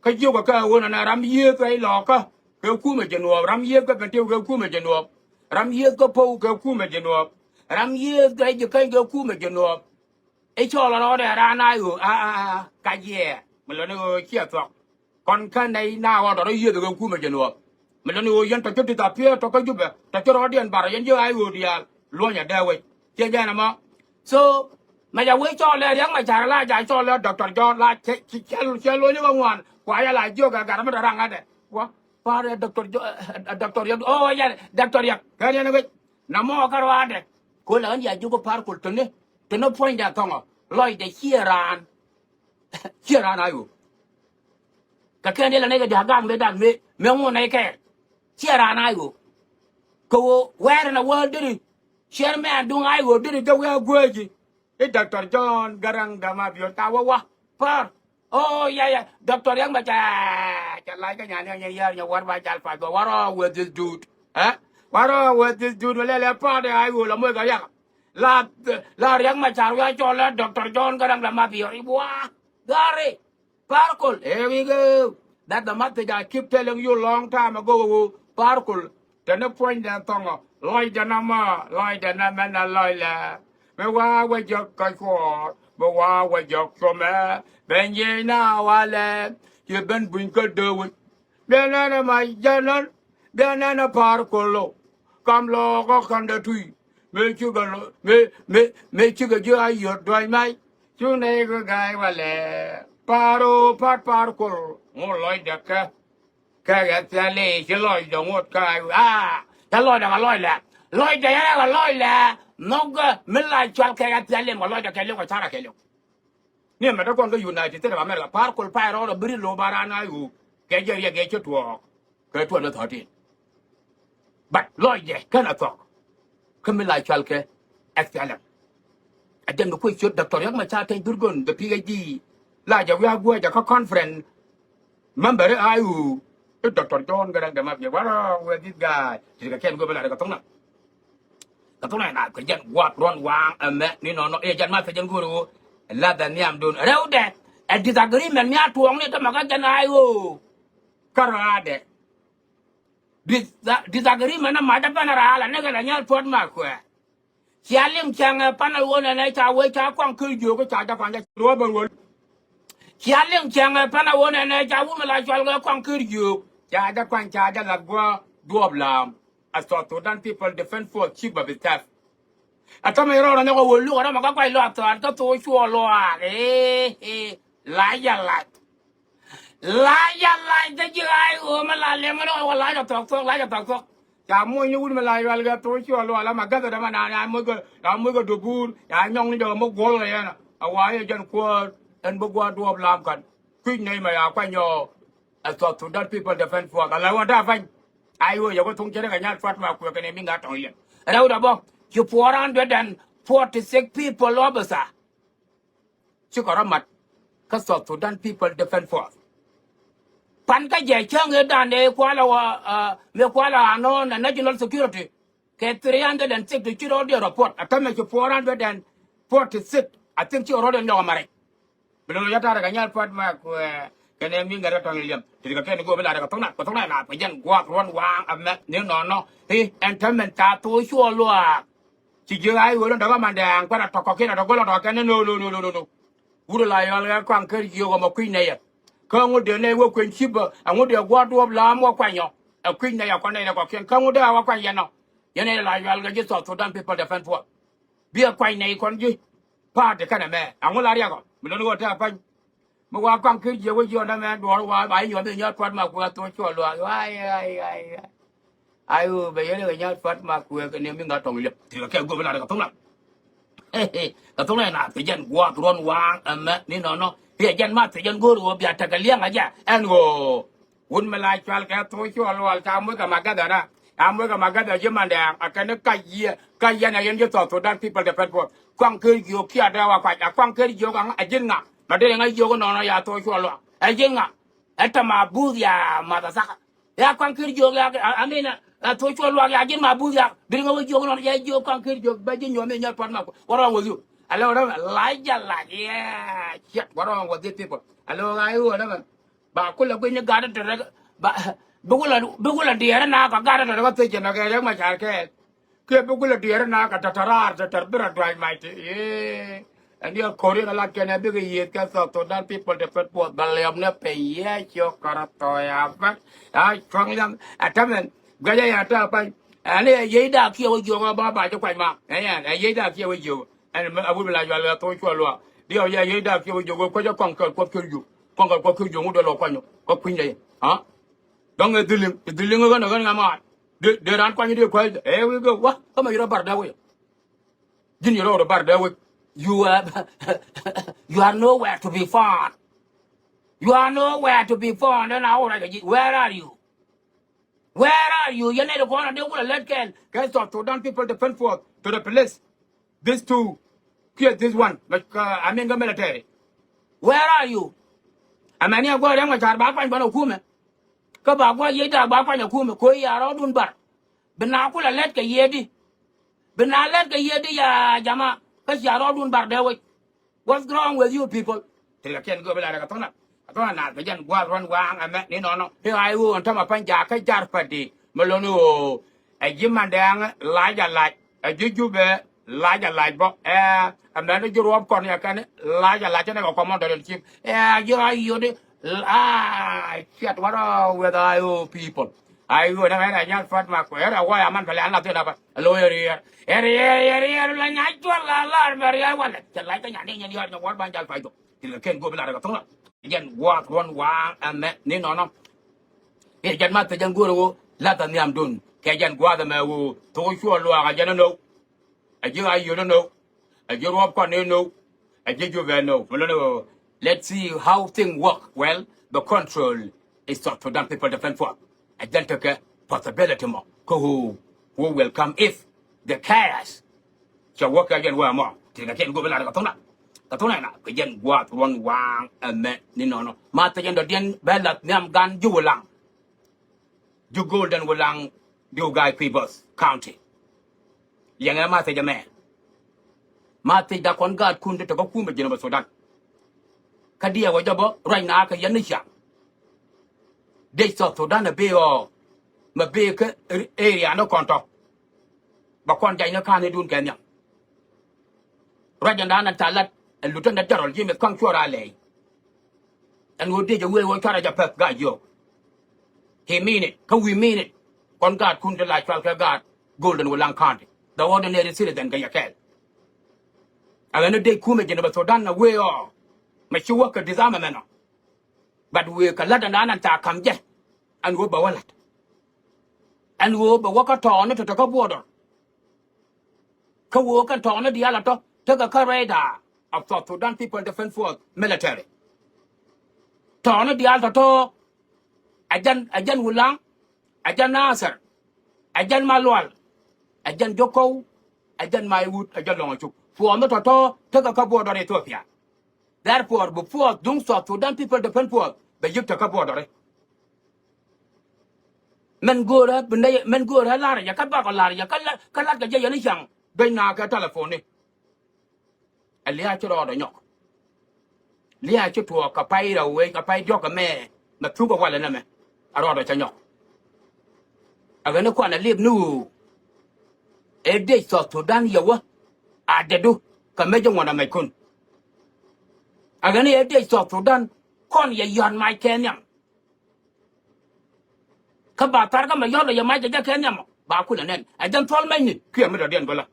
Kä jiök ɛ kɛ ɣöö nɛnɛ ram yiëëth ɛ i̱ lɔɔkä kɛ kumɛ ji̱ nuɔɔp ram yiëëth kɛ ben tiw kɛ kumɛ ji̱ nuɔɔp. Ram yiëëth kɛ pow kɛ kumɛ ji̱ nuɔɔp. Ram yiëëth kɛ ji̱ käny kɛ kumɛ ji̱ nuɔɔp. I̱ cɔɔl ɛ rɔɔdɛ raan a i̱ ɣöö a a a kac yɛ mi lɔni ɣöö ciɛ thuɔ̱k. Kɔn kä nɛy na ɣɔn tɔ̱ rɔ yiëth kɛ kumɛ jɛ nuɔɔp. Mi lɔni ɣöö yɛn tɔ̱ cä disappear tɔ̱ kä Jubɛ tɔ̱ cä rɔɔdiɛn bar yɛn ji̱ a i̱ ɣöö diaal luɔ̱ny a dee wec ciɛ jɛn ɛmɔ. So mɛ ja wec cɔɔl ɛ riɛk mɛ ca̱r la ja cɔɔl ɛ Doctor John la cɛ cɛ cɛ luɔ̱ny kä ŋuan kua yɛ la jiök ɛ gat mi dɔ̱raŋ ŋa̱tdɛ. Wa par ɛ Doctor John ɛ Doctor Riɛk ɔ yɛ Doctor Riɛk kɛ riɛn ɛ wec. Na mɔ kä ruaadɛ ko̱l ɛ ɣän ya jiök ɛ Parkol teni teni puɔ̱nydɛ thɔŋɔ lɔcdɛ ciɛ raan. Ciɛ raan a i̱ ɣöö kɛ kɛn dee la nɛy kɛ dia̱a̱k gak mëë dak mëë mëë ŋun nɛy kɛɛl. Ciɛ raan a i̱ ɣöö kɛ ɣöö wɛɛr ɛn a wäär deri ciɛr mɛn duŋ a i̱ ɣöö deri jɛ wee a gueeci. I̱ Doctor John Garang dama biöt ka wä wä pär. Oh ya ya Doctor Riɛk mɛ ca. Ca lac kä nyan ni nyɛ yär nyɛ wär ba jal path bä. What wrong with this dude? Eh? What wrong with this dude? Lɛ lɛ pa̱a̱t ɛ ay ɣöö la moc kɛ riak. La, la Riɛk Macar wi̱i̱ a cɔl ɛ Doctor John Garang de Mabior i̱ buaa. Gari. Powerful. Here we go. That's the message I keep telling you long time ago. Powerful. Tɛni puɔ̱nydɛ thɔŋɔ. Lɔcdɛ namɔ, lɔcdɛ namɛ na lɔclɛ. Mi wa wä jɔk kä cuɔɔr, mi wa wä jɔk cuɔmɛ. Ben jiɛc na walɛ. Ci ben buny kä dee wec. Bianɛ ni ma jɛnɛl, bianɛ ni Powerful lo. Kam lɔɔk kä kandɛ tui. Mëë cikɛ lɔ, mëë, mëë, mëë cikɛ ji̱ a yio̱t duac mac. Cu nɛy kɛ ga̱a̱c walɛ. Power o, pa̱t Powerful. Ŋot lɔcdɛ kɛ. Kɛ ɣɛ thiali ci lɔcdɛ ŋot kä a, a, cä lɔcdɛ kɛ lɔclɛ. Lɔcdɛ yɛn ɛ kɛ lɔclɛ. Nhɔk mi la cual kɛ ɣɛ thiali kɛ lɔcdɛ kɛ liw kɛ carɛ kɛ liw. Ni mɛ dee kɔn kä United States of America, Powerful pay rɔɔdɛ biri lo̱o̱ ba raan a ɣöö kɛ jɛ riɛk kɛ cä tuɔɔk kɛ twenty thirteen. But lɔcdɛ kɛn a thɔk kä mi la cual kɛ S P L M. Ɛ jɛn bi kuec ciöt Doctor Riek Machar Teny Dhurgon, the P H D, la jɛ wi̱i̱ a guäcä kä conference. Member i̱ I O, i̱ Doctor John Garang de Mabior. What wrong with this guy? Ti kɛ kɛn go̱o̱p in la rɛ kɛ thok na. Kɛ thok na ina kɛ jɛn gua̱a̱th ruɔ̱n waaŋ ɛmɛ ni nɔnɔ. I̱ jɛn ma kɛ jɛn go̱o̱r ɣöö la bɛ nhiamdun rɛwdɛ. Ɛ disagreement mi a tuɔɔkni tämɛ kä jɛn I O. Kä rɔaadɛ. Dis-, disagreement ni macä pɛn a raal a ni kɛ la nyal puɔ̱t ma kuɛ. Cia liŋ cäŋ ɛ pan a ɣöö nɛnɛ ca wee ca kɔaŋ ker jiök ca jɛ kuaŋ jɛ ruɔ̱p ɛ ruɔ̱l. Cia liŋ cäŋ ɛ pan a ɣöö nɛnɛ ca wut mi la cual kɛ kɔaŋ ker jiök ca jɛ kuaŋ ca jɛ lath gua̱a̱ duɔɔp laam. A South Sudan People Defense Force Chief of Staff. A tɔmɛ rɔɔdɛ nyɔk a wee luk a rɔmɛ kä kuac lɔaath thɔaat kä thok cuɔɔl luaak. Ee, ee, lac a lac. Lac a lac kä ji̱ I O mi la liɛŋ ni ɣɔw a lac a thɔk thɔk, lac a thɔk thɔk. Ca muɔ̱ny ni wut mi la yual kɛ thok cuɔɔl luaak la ma gathɛ dämɛ naan ya muɔ̱c kɛ, ya muɔ̱c kɛ dubuur, ya nyɔŋ ni jɔk mi guɔl kɛ yɛn. A wa yɛ jɛn kuäär ɛn bi gua̱a̱r duɔɔp lam kän. Kui̱c nɛy mɛ ya kuany yɔ. A South Sudan People Defense Force a la ɣän ta̱a̱ pany. I O yɛ kɛ thuŋ cɛ rɛ kɛ nyal Fatma Kuɛ kɛnɛ mi ŋa̱ tɔ̱ŋ yɛn. Rɛwdɛ bä ci four hundred and forty six people officer. Cikɛ rɔ mat kä South Sudan People Defense Force. Pan kä jɛ cäŋ ëë dan dee kualɛ wä, ah, mëë kualɛ anɔ na national security. Kɛ three hundred and sixty ci rɔɔdiɛn report. A tämɛ ci four hundred and forty six. I think ci rɔɔdiɛn nyɔk a marɛ. Bi lo̱n yɛ ta̱rɛ kɛ nyal puɔ̱t ma kuɛ kɛnɛ mi ŋɛr kɛ tɔ̱ŋ liɛm. Ti kɛ kɛn go̱o̱p bi la rɛ kɛ thok na, kɛ thok na na kɛ jɛn gua̱a̱k ruɔ̱n waaŋ ɛmɛ ni nɔnɔ. I̱ ɛn tämɛn ca thok cuɔɔl luaak. Ci ji̱ I O ni dɔ̱k ɛmandɛ aŋ kuɛn a tɔ̱k kɔ̱kiɛn a tɔ̱k go̱l a tɔ̱k kɛn ni no, no, no, no, no, no. Wut la yɔal kɛ kuaŋ ker jiök ɔmɔ kui̱ny nɛy ɛ. Kä ŋut dee nɛy wä kueny cipä, ɛ ŋut dee gua̱a̱r duɔ̱ɔ̱p la̱a̱m wä kuany ɔ. Ɛ kui̱ny nɛy ɛ kɔn nɛy ni kɔ̱kiɛn. Kä ŋut dee a wä kuany yɛn ɔ. Yɛn nɛy la yɔal kɛ ji̱ South Sudan People Defense Force. Bi ɛ kuany nɛy kɔn ji̱. Pa̱a̱t ti kɛn ɛmɛ. Ɛ ŋut la riɛk ɔ. Mi lo̱n ɣöö te a pa̱ny. Mi wa kuaŋ ker jiök wä jiɔn dämɛ duɔ̱ɔ̱r wa ba inyuɔth inyuɔth puɔ̱t ma kuɛ a thok cuɔɔl luaak. Ay, ay, ay, ay. Ay ɣöö bɛ yɛn i̱ kɛ nyal puɔ̱t ma kuɛ kɛ ni mi ŋa̱ tɔ̱ŋ liɛp. Ti kɛ kɛ go̱o̱p la rɛ kɛ thok na. Kɛ thok na na kɛ jɛn gua̱a̱th ruɔ̱n waaŋ ɛmɛ ni nɔnɔ. Kɛ jɛn ma kɛ jɛn go̱o̱r ɣöö bia tekɛ liɛŋ a jɛ ɛn ɣöö. Wut mi la cual kɛ thok cuɔɔl luaak ca moc kɛ ma gathɛ na. Ca moc kɛ ma gathɛ ji̱ mandɛ a kɛn ni kac yiɛ kac yɛn a yɛn ji̱ South Sudan People Defense Force. Kuaŋ ker jiök kiɛ dee wa kuac a kuaŋ ker jiök a ji̱n ŋa. Ma dee ŋa jiök nɔnɔ ya thok cuɔɔl luaak. Ɛ ji̱n ŋa. Ɛ tɛ ma buth ya mathasaka. Ya kuaŋ ker jiök ya, I mean, ɛ thok cuɔɔl luaak ya ji̱n ma buth ya. Biri ŋa wä jiök nɔn ya jiök kuaŋ ker jiök bɛ ji̱ nyuɔ̱th mi nyɔt puɔ̱t ma kuɛ. What wrong with you? Alo rɛ lac ja lac, yeah, shit, what wrong with these people? Alo ɣa̱ i̱ ɣöö rɛ ba kulɛ gui̱ny ni gat tɛ rɛ ba bi kulɛ bi kulɛ diɛɛr na kɛ gat tɛ rɛ kɛ thiec jɛ nɔ kɛ rɛ ma car kɛɛl. Kiɛ bi kulɛ diɛɛr na kɛ tɛtɛ raar tɛtɛ bi rɔ duac mac ti. Ee. Ɛn diɛ ko̱r in a lat kɛn ɛ bikɛ yiëëth kɛ South Sudan People Defense Force bɛ liɔp ni piny yɛ ciök kärä thɔɔy a bä. A cuaŋ liɛŋ ɛ tämɛn guɛcä yɛn a tɛ a pa̱ny. Ɛn ɛ yiëëcda kiɛ wä jiök ɛ ba ba ji̱ kuac ma. Ɛ yɛn ɛ yiëëcda kiɛ wä jiök. Ɛn a wut mi la yual ɛ thok cuɔɔl luaak. Diɛ wä yɛ yiëëcda kiɛ wä jiök wä kuecä kɔŋ kɛ kuɔth kiɛ jiök. Kɔŋ kɛ kuɔth kiɛ jiök ŋut dee lɔ kuany ɔ. Kä kui̱ny dee yɛ. Dɔ̱ŋ ɛ dhiliŋ, ɛ dhiliŋ ɣän ɛ ɣän ŋa maan. Dee, dee raan kuany dee kua̱c. Here we go. Wä, kä mɛ yirä bar dee wec. Ji̱n yirä wä bar dee wec. You are, you are nowhere to be found. You are nowhere to be found. Ɛn a wä rɛc ɛ ji̱. Where are you? Where are you? Yɛn nɛy ti kɔn a dee wulɛ lät kɛn. Kɛ South Sudan People Defense Force to the police. These two, kiɛ this one, like, uh, I mean, the military. Where are you? Amɛni a guɔ riɛŋ mɛ car ba kuany bän a kumɛ. Kä ba gua̱c yiëëda ba kuany ɛ kumɛ ko̱ ya rɔɔdun bar. Bi na kulɛ lɛt kɛ yiëëdi. Bi na lɛt kɛ yiëëdi ya jama. Kä cia rɔɔdun bar dee wec. What's wrong with you people? Ti kɛ kiɛn gööp ila rɛ kɛ thɔna. Kɛ thɔna na kɛ jɛn gua̱a̱th ruɔ̱n waaŋ ɛmɛ ni nɔnɔ. I̱ ɣa̱c ɣöö ɛn tämɛ pa̱ny jakä jar pädi. Mɛ lon i̱ ɣöö ɛ ji̱ mandɛɛŋ lac a lac. Ɛ ji̱ Jubɛ lac a lac bä. Ɛ ɛmɛ ni ji̱ ruɔ̱p kɔn yɛ kɛn lac a lac. Ɛn ɛ kɛ commando in chief. Ɛ ji̱ ɣa̱c yodi. Aa, shit, what wrong with I O people? I O, nɛ ɣɛr ɛ nyal fat ma kuɛ ɣɛr ɛ wä ya man pɛlɛ an la thi̱n a bä. Ɛ lo̱c ɛ riɛr. Ɛ riɛr, ɛ riɛr, la nya juɔl la lar bɛ riɛr walɛ. Cɛ lac kä nya ni nyɛ diɔt nyɛ wal ban jal pay dɔ. Ti la ken go bi la rɛ ka thɔŋ la. Jɛn gua̱a̱th ruɔ̱n waaŋ ɛmɛ ni nɔnɔ. Ɛ jɛn ma thɛ jɛn go̱o̱r ɣöö la̱th a nhiamdun kɛ jɛn gua̱a̱th ɛmɛ ɣöö thok cuɔ luaak a jɛn ɛ no̱o̱k. A ji̱ a yio̱t ɛ no̱o̱k. A ji̱ ruɔ̱p kɔn ɛ no̱o̱k. A ji̱ Jubɛ ɛ no̱o̱k. Mɛ lon ɛ ɣöö, let's see how thing work. Well, the control is South Sudan People Defense Force. A jɛn tekɛ possibility mɔ kä who, who will come if the chaos. Cɛ wä kɛ jɛn wä mɔ ti kɛ kɛn go̱o̱p ɛ lar kɛ thɔna. Kɛ thɔna na kɛ jɛn gua̱a̱th ruɔ̱n waaŋ ɛmɛ ni nɔnɔ. Ma thɛ jɛn dɔ̱diɛn bɛ la̱th nhiam gan ji̱ Wulaŋ. Ji̱ Golden Wulaŋ, Diu Gai Kuibos County. Liɛŋɛ ma thɛ jɛ mɛ. Ma thɛ da kɔn gaatkun ti tɔ̱ kä kumɛ Jinub Sudan. Kä diɛ wä jɛ bä ruac na kɛ yɛn ni ciaŋ. Dec South Sudan a bi ɣɔɔ mɛ bi kä area ni kɔn tɔ. Bɛ kɔn jac ni ka̱n idun kɛ nhiam. Ruac ɛn da̱a̱n ɛn ca lat ɛ Lieutenant General James Kɔaŋ Cuɔr Alɛy. Ɛn ɣöö dec ɛ wee ɣöö cuarɛ jɛ pɛth gaat jiök. He mean it. Kä we mean it. Kɔn gaatkun ti la cual kɛ gaat Golden Wulaŋ County. The ordinary citizen kɛ yɛ kɛɛl. Ɛ ɣän ni dec kumɛ Jinub Sudan ɛ wee ɔ. Mɛ ci wä kɛ disarmament ɔ. But wëë kɛ la̱t ɛn an ca ka̱m jɛ. Ɛn ɣöö bɛ wä la̱t. Ɛn ɣöö bɛ wä kä tɔɔni tɔ̱tɔ̱ kä border. Kä ɣöö kɛn tɔɔni diaal a tɔ̱ tekɛ kä radar of South Sudan People Defense Force military. Tɔɔni diaal tɔ̱tɔ̱ ɛ jɛn, ɛ jɛn Wulaŋ, ɛ jɛn Nasir, ɛ jɛn Malual, ɛ jɛn Jokow, ɛ jɛn Maiwut, ɛ jɛn Lɔŋ Acuk. Puɔ̱ɔ̱ni tɔ̱tɔ̱ tekɛ kä border Ethiopia. Therefore bi force duŋ South Sudan People Defense Force bɛ yik te kä border. Mɛn go̱o̱rä bi nɛy, mɛn go̱o̱rä lar yɛ kä bakɔ lar yɛ kä lat, kä lat kɛ jɛ yɛn i̱ ca̱ŋ. Duec na kɛ telephone ni. Ɛ lia̱a̱ ci rɔɔdɛ nyɔk. Lia̱a̱ ci tuɔɔk kɛ pay rɛw wec kɛ pay diɔ̱k kɛ mɛ. Mɛ thuk ɛ walɛ nɛmɛ. Ɛ rɔɔdɛ cɛ nyɔk. Ɛ ɣän i̱ kuan ɛ lip ni ɣöö ɛ dec South Sudan yɛ wä. A dɛdu kɛ mec i̱ ŋuɔ̱n ɛ mɛckun. Ɛ ɣän i̱ ɛ dec South Sudan kɔn yɛ yɔ̱a̱t mac kɛ nhiam. Kä ba thar kä mɛ yɔ̱a̱t lɔ yɛ mac kɛ jɛ kɛ nhiam ɔ ba kulɛ nɛn ɛ jɛn thuɔl mɛcni kiɛ mi dɔ̱diɛn bä la.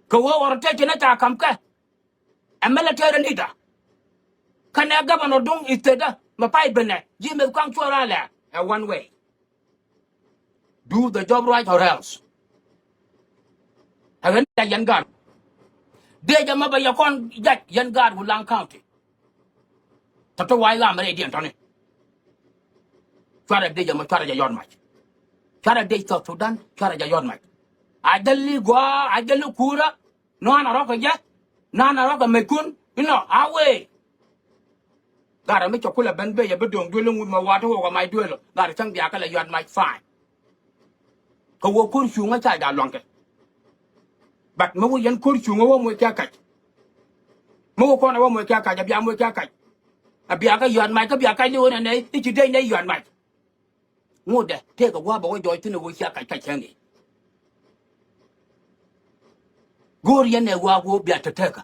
Kɛ ɣöö ɣɔr tëë ci ni ca ka̱m kɛ. Ɛ military leader. Kɛnɛ governor duŋ state mɛ pay benɛ ji̱ meth Kɔaŋ Cuɔr Alɛy ɛ one way. Do the job right or else. Ɛ ɣän jac yɛn gaat. Dec ɛmɛ bɛ yɛ kɔn jac yɛn gaat Wulaŋ County. Tɔ̱tɔ̱ wa̱a̱ i̱ ɣaam rɛydiɛn tɔ̱ni. Cuarɛ dec ɛmɔ cuarɛ jɛ yɔt mac. Cuarɛ dec South Sudan cuarɛ jɛ yɔt mac. A jäl i̱ gua̱a̱ a jäl i̱ kuurä. Nɔ̱a̱n a rɔ̱kɛ jɛ. Nɔ̱a̱n a rɔ̱kɛ mɛckun inɔ a wee. Gat ɛ mi cɛ kulɛ ben ben yɛ bi do̱ŋ duel in wut mɛ wa̱a̱ ti ɣɔk ɛ mac duel ɔ gat ɛ cäŋ biakä lɛ yɔt mac fine. Kɛ wä ko̱r cuŋä ca ja̱ luaŋkɛ. But mi wä yɛn ko̱r cuŋä wä moc kɛ kac. Mi wä kɔn ɛ wä moc kɛ kac ɛ bia moc kɛ kac. Ɛ bia kɛ yɔ̱a̱t mac kä bia kac ni wä nɛ nɛy i̱ ci dec nɛy yɔ̱a̱t mac. Ŋotdɛ tëëkɛ gua̱a̱p ɛ wä jɔɔc thi̱n ɛ wä cia kac kac cäŋ i̱. Go̱o̱r yɛn ɛ wa̱a̱ wä bia te tëkä.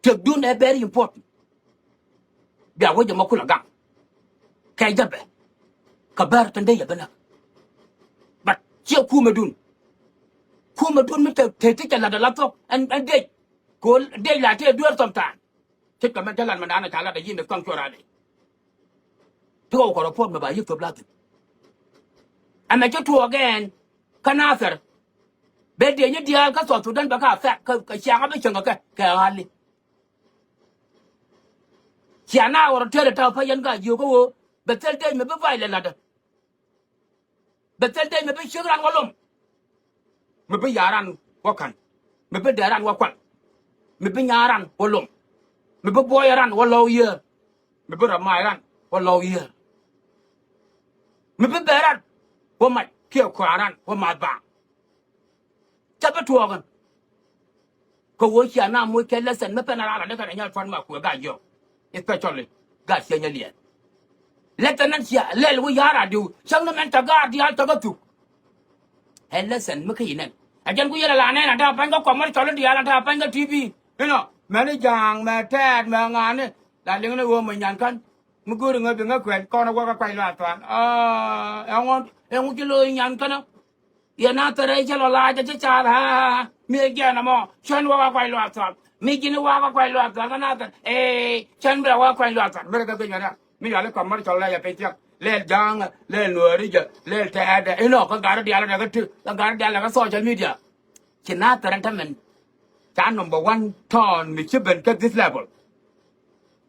Tiɛkdun ɛ very important. Bia wec ɛmɔ kulɛ gaŋ kɛ jɛ bɛ kɛ bär tɛn dee yɛ bä näk. But ciɛ kumɛdun. Kumɛdun mi te te ti cɛ lat ala thok ɛn ɛn dec. Kɛ ɣöö dec la tëë dueer sometime. Ce̱tkɛ mɛn te lat mɛ naan ɛ ca lat ɛ yi̱n ɛ Kɔaŋ Cuɔr Alɛy. Ti ɣɔw kɛ report mɛ ba yi̱k thop la thi̱n. Ɛmɛ ci tuɔɔk ɛn kä Nathɛr. Bɛ dieny i̱ diaal kä South Sudan bɛ kä affect kɛ ciaŋä bi cieŋ kɛ kɛ ɣa̱li. Cia na ɣɔr tëël ɛ ta̱a̱ pa̱ yɛn ka jiök kä ɣöö bɛ thil dec mi bi violence latdä. Bɛ thil dec mi bi ciek ran wä lom. Mi bi ya̱a̱ ran wä ka̱n. Mi bi dee ran wä kual. Mi bi nya̱a̱ ran wä lom. Mi bi buɔyɛ ran wä lɔw yiëë. Mi bi rɔ mac ran wä lɔw yiër. Mi bi bɛ rat wä mac kiɛ kua̱ran wä math baaŋ. Ca bi tuɔɔk ɛn. Kɛ ɣöö cia na moc kɛ lesson mi pɛn a raar la ni kɛn a nyal tuan ma kuɛ gaa jiɔk. Especially gaa cia nyɛ liɛɛl. Lesson ɛn cia lɛl wä ya̱r a diw cäŋ ni mɛn ca gaat diaal ca kä thuk. Ɛ lesson mi kä yi nɛn. Ɛ jɛn ku yɛn a la nɛn a da̱a̱ pa̱ny kä kɔmɔr cɔl in diaal a da̱a̱ pa̱ny kä T V. Inɔ mɛn i̱ ja̱a̱ŋ mɛ tɛɛt mɛ ŋa̱a̱ni la liŋ ni ɣöö mɛ nyan kän. Mi go̱o̱ri ŋä bi ŋä kuɛn kɔn a wä kä kuay luath tuan. Ɛŋu ɛŋu ci lo̱o̱ nyan känä. Yɛ na thɛrɛ cä lɔ la̱a̱cä cä ca̱a̱r ɣa̱a̱ mi ɛ jiɛn ɛmɔ cän wä kä kuay luath tuan. Mi ji̱n wä kä kuay luath tuan kä na thɛr ee cän bɛ wä kuay luath tuan. Bɛ rɛ kɛ piny ɣän mi yɔal i̱ kɔm mär cɔl lɛ yɛ piny thiäk lɛl ja̱a̱ŋä lɛl nuääri jɛ lɛl tɛɛdɛ inɔ kä garä diaal ɛ kä ti kä garä diaal ɛ kä social media. Ci na thɛrɛ tämɛn ca number one tɔɔn mi ci ben kä this level.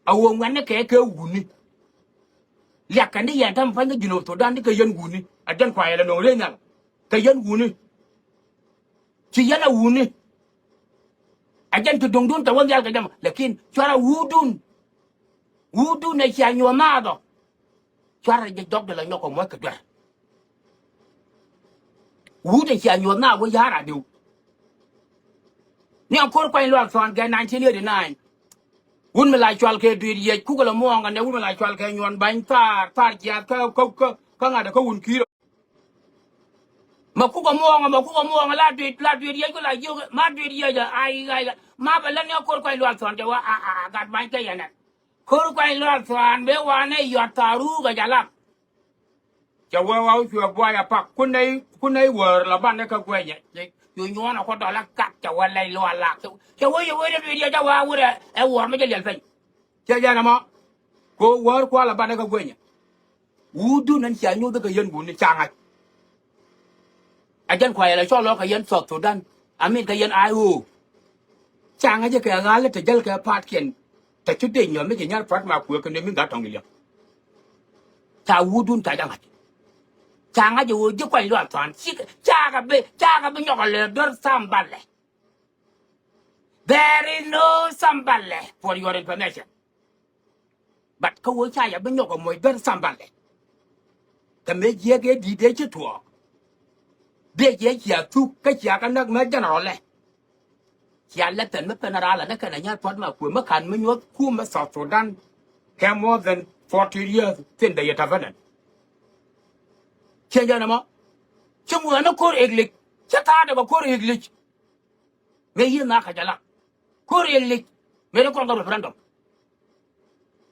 A wä ŋuɛ̈tni kɛ kɛ wuni. Liak kɛn di yɛn tämɛ pa̱ny kä Junub Thudan di kɛ yɛn wuni a jɛn kuayɛ lɛ no̱o̱ŋ rieec nhial. Kɛ yɛn wuni. Ci yɛn a wuni. A jɛn ti duŋdun kɛ wä nhial kɛ jɛ mɔ lakin cuarɛ wudun. Wudun ɛ cia nyuɔ̱th naath ɔ. Cuarɛ jɛ jɔk di la nyɔk kɛ muɔ̱c kɛ duer. Wut ɛ cia nyuɔ̱th naath wä ya̱r a diw. Ni a ko̱r kuany luaak thuan kɛ nineteen eighty nine. Wut mi la cual kɛ dui̱t yec kukɛ lɛ muɔ̱ɔ̱ŋ kɛ nɛ wut mi la cual kɛ nyuɔ̱n ba̱ny thaar thaar jiath kä kä kä ŋa̱t kä wun ki̱i̱r. Ma kukɛ muɔ̱ɔ̱ŋ ma kukɛ muɔ̱ɔ̱ŋ la dui̱t la dui̱t yec ku la jiök ma dui̱t yec a ay ay ma bɛ lä ni a ko̱r kuany luaak thuan jɛ wa a a gat ba̱ny kɛ yɛn ɛ. Ko̱r kuany luaak thuan bɛ wa nɛ yɔt thaar ruk a jɛ lak. Cɛ wee wa wä cuɛ buay a pak kun nɛy kun nɛy wäär la banɛ kä guɛnyɛ. Cu nyuɔ̱ɔ̱n a kuɔ dɔl a kak cɛ wee lɛy lual lak cɛ wee cɛ wee dee dui̱t yɛ cɛ wee a wurɛ ɛ wuɔr mi cɛ liɛl peny. Cɛ jɛn ɛmɔ ko wäär kual a banɛ kä guɛnyɛ. Wudun ɛn cia nyuuth kɛ yɛn wuni ca ŋa̱c. A jɛn kuayɛ la cɔl lɔ kɛ yɛn South Sudan. A min kɛ yɛn I O. Ca ŋa̱c kɛ ɣa̱l te jäl kɛ paatkiɛn. Te cu dec nyɔ̱th mi ci nyar pua̱t ma kuëë kɛ nöömi gat tɔ̱ŋ liɛp. Ca wudun ca jɛ ŋa̱c. Ca ŋa̱c ɛ ɣöö ji̱ kuany luaak thuan ci ca kɛ bi ca kɛ bi nyɔk ɛ lɛ duer Sam Balɛ. There is no Sam Balɛ for your information. But kä wee ca yɛ bi nyɔk ɛ moc duer Sam Balɛ. Kɛ mëë jiɛk ëë di̱t ëë ci tuɔɔk. Dee jiɛ cia thuk kä cia kɛ näk mɛ general ɛ. Cia lɛ thɛn mi pɛn a raal anɛ kɛn a nyar pua̱t ma kuëë mi ka̱n mi nyuɔ̱th kumɛ South Sudan kɛ more than forty years thin dee yɛ ta̱pänɛn. Ciɛ jɛn ɛmɔ ci muɛn ni ko̱r English ci ta̱a̱dɛ kɛ ko̱r English. Mëë yiëë nhaakä jɛ la ko̱r English mëë ni kɔn kɛ referendum.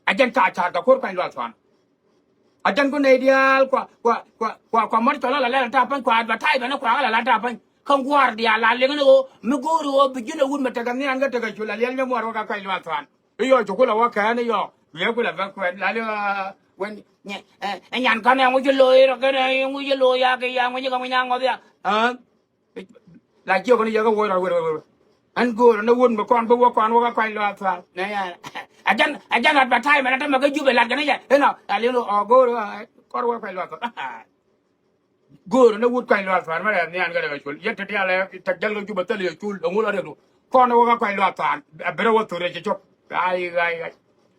A jɛn ca ca̱a̱r kɛ ko̱r kuany luaak thuan. A jɛn ku nɛy diaal kua kua kua kua kua mɔt cɔl ala lɛl ta̱a̱ päny kua advertise bɛn kua ala lɛl ta̱a̱ päny. Kä gua̱a̱r diaal la liŋ ni ɣöö mi go̱o̱ri ɣöö bi ji̱n ɛ wut mi tekɛ nhian kä tekɛ cul a liɛl nyɛ muɔɔr wä ka kuany luaak thuan. I̱ yɔɔ cu kulɛ wä kɛɛn i̱ yɔɔ wiee kulɛ bä kuɛn la liŋ wen ɛ nyan kän ɛŋu ci lo̱o̱ i̱ rɔ kän ɛŋu ci lo̱o̱ ya kɛ ya ŋui̱ kɛ ŋui̱ nyaŋ ŋɔth ya. La jiök ni yɛ kä wä rɔ wä rɔ wä. Ɛn go̱o̱r ni wut mi kɔn bi wä kɔn wä kä kuany luaak thuan. Nɛ ya. A jɛn a jɛn advertisement a tämɛ kä Jubɛ lat kɛ ni jɛ. Inɔ a liŋ ni ɔ go̱o̱r kɔr wä kuany luaak thuan. Go̱o̱r ni wut kuany luaak thuan mɛ rɛɛ nhian kɛ rɛ kɛ cul yɛ ti diaal ɛ tɛk jäl kɛ Jubɛ thil yɛ cul ɛŋu la riɛk du. Kɔn wä kä kuany luaak thuan a bi rɛ wä thur yɛ ci cop. Ay ay ay.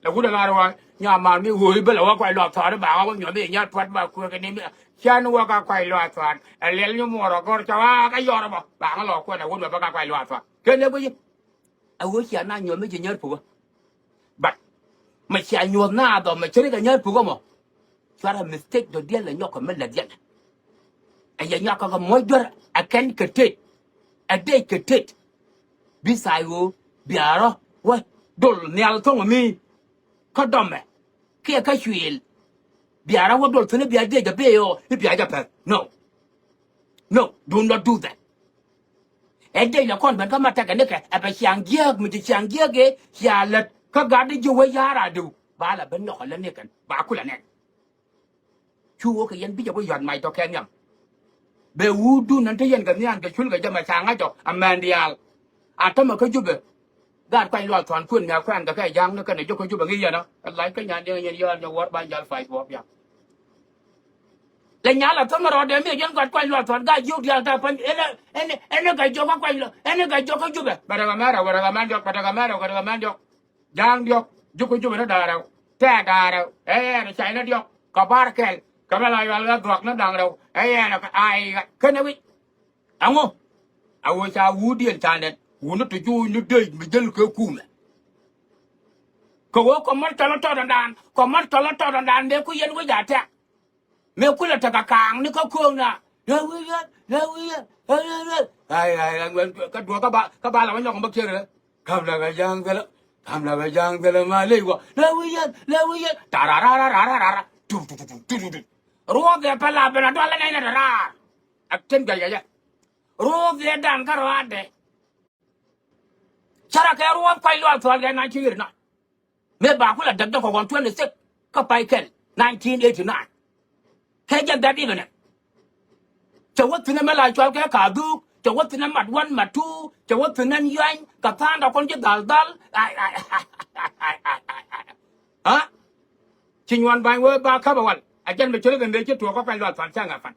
La wut a lar wa nyaman mi woi bä la wa kuay luaak thuan ba wa nyuɔth i̱ nyat pua̱t ba kuek ni mi. Can wa ka kuay luaak thuan a liɛl ni muɔɔr a gɔr ca wa ka yɔr bä ba ŋa lɔ kuɛn a wut bä ka kuay luaak thuan. Kɛ lɛ guic a woi cia na nyuɔth mi ci nyär pukä. But mɛ cia nyuɔth na dhɔ mɛ ceri kɛ nyär pukä mɔ. Cuarɛ mistake dɔ diɛl lɛ nyɔk kɛ mi lɛ diɛl. Ɛ yɛ nyɔk kɛ kɛ muɔc duer ɛ kɛn kɛ tet. Ɛ dec kɛ tet. Bi thaai ɣöö bia rɔ wä dol nhial thoŋ mi kä dɔmɛ kiɛ kä cuëël. Bia rɔ wä dol thi̱n i̱ bia dec ɛ bi ɣöö i̱ bia jɛ pɛth. No. No, do not do that. Ɛ dec lɛ kɔn ben kä ma tekɛ nikɛ ɛ bɛ ciaŋ jiääk mi ci ciaŋ jiääk ëë cia lät kä gat di ji̱ wee ya̱r a diw ba lɛ ben nyɔk ɛ lät nikɛn ba kulɛ nɛn. Cu wä kɛ yɛn bi jɛ wä yɔ̱a̱t mac tɔ̱ kɛ nhiam. Bɛ wutdun ɛn te yɛn kɛ nhiam kɛ cul kɛ jɛ mɛ ca ŋa̱c ɔ a mɛn diaal. A tämɛ kä Jubɛ. Gaat kuany luaak thuan kuën mi a kuɛn kɛ kɛ ja̱a̱ŋ ni kɛn ɛ jɔk kä Jubɛ ŋi̱i̱c yɛn ɔ. Ɛ lac kä nyan diɛŋ yɛn yɔɔr nyɛ wuɔ̱r ba jal fac buɔ̱ɔ̱p ya. Lɛ nyal a thämɛ rɔɔdɛ mi ɛ yɛn gaat kuany luaak thuan gaat jiök diaal ta päny ɛn ɛn ɛn kɛ jɔk kä kuany luaak ɛn kɛ jɔk kä Jubɛ. Bɛ rɛ kɛ mɛn rɛ wɛ rɛ kɛ mɛn diɔk bɛ rɛ kɛ mɛn rɛ wɛ rɛ kɛ mɛn diɔk. Ja̱a̱ŋ diɔ̱k ji̱ ku Jubɛ ni da̱a̱ rɛw. Tɛ̈t da̱a̱r rɛw ɛ yɛn ɛ cay ni diɔ̱k kɛ ba̱r kɛl kɛ mɛ la yual ɣä dhuak ni da̱ŋ rɛw ɛ yɛn ɛ kɛ ay ɣä kɛn ɛ wi̱c. Ɛŋu? A ɣöö ca wutdiɛn ca nɛn wutni ti juuc ni dec mi jäl kɛ kumɛ. Kɛ ɣöö kɛ mɔt tɔl tɔt ɛndan kɛ mɔt tɔl tɔt ɛndan mëë ku yɛn wec a tɛk. Mëë kulɛ tekɛ kaaŋ ni kä kööŋda. Lɛ wi̱i̱ yɛn, lɛ wi̱i̱ yɛn, lɛ wi̱i̱ yɛn. Ay, ay, ay, kä duɔ̱ɔ̱k kä ba, kä ba la wä nyɔk bä kiɛrɛ. Kam la bɛ ja̱a̱ŋ thilɛ, kam la bɛ ja̱a̱ŋ thilɛ ma ley wä. Lɛ wi̱i̱ yɛn, lɛ wi̱i̱ yɛn. Tarararararara. Tum, tum, tum, tum, tum, tum. Ruɔ̱ɔ̱k dhɛ pɛ la ben a dual lɛ nɛy nɛ raar. Ak ten gɛl gɛl yɛ. Ruɔ̱ɔ̱k dhɛ dan kä rɔaadɛ. Cärɛ kɛ ruɔ̱ɔ̱p kuac luaal thuɔ̱ɔ̱l kɛ nineteen eighty nine. Mëë ba kulɛ däk däk kɛ ɣɔn twenty six kä pay kɛl nineteen eighty nine. Kɛ jɛ that evening. Cɛ wä thi̱n ɛmɛ la cual kɛ ka dhuk cɛ wä thi̱n ɛ mat one mat two cɛ wä thi̱n ɛn yuany kɛ tha̱a̱ŋ dɔ̱kɔn ci dhal dhal. Ai, ai, ai, ai, ai, ai, ai. Ha? Ci nyuan ba̱ny wee ba käp ɛ wal a jɛn mi cä rikɛ mëë ci tuɔɔk kä pɛny lual tha̱a̱ŋ cäŋ ɛ pan.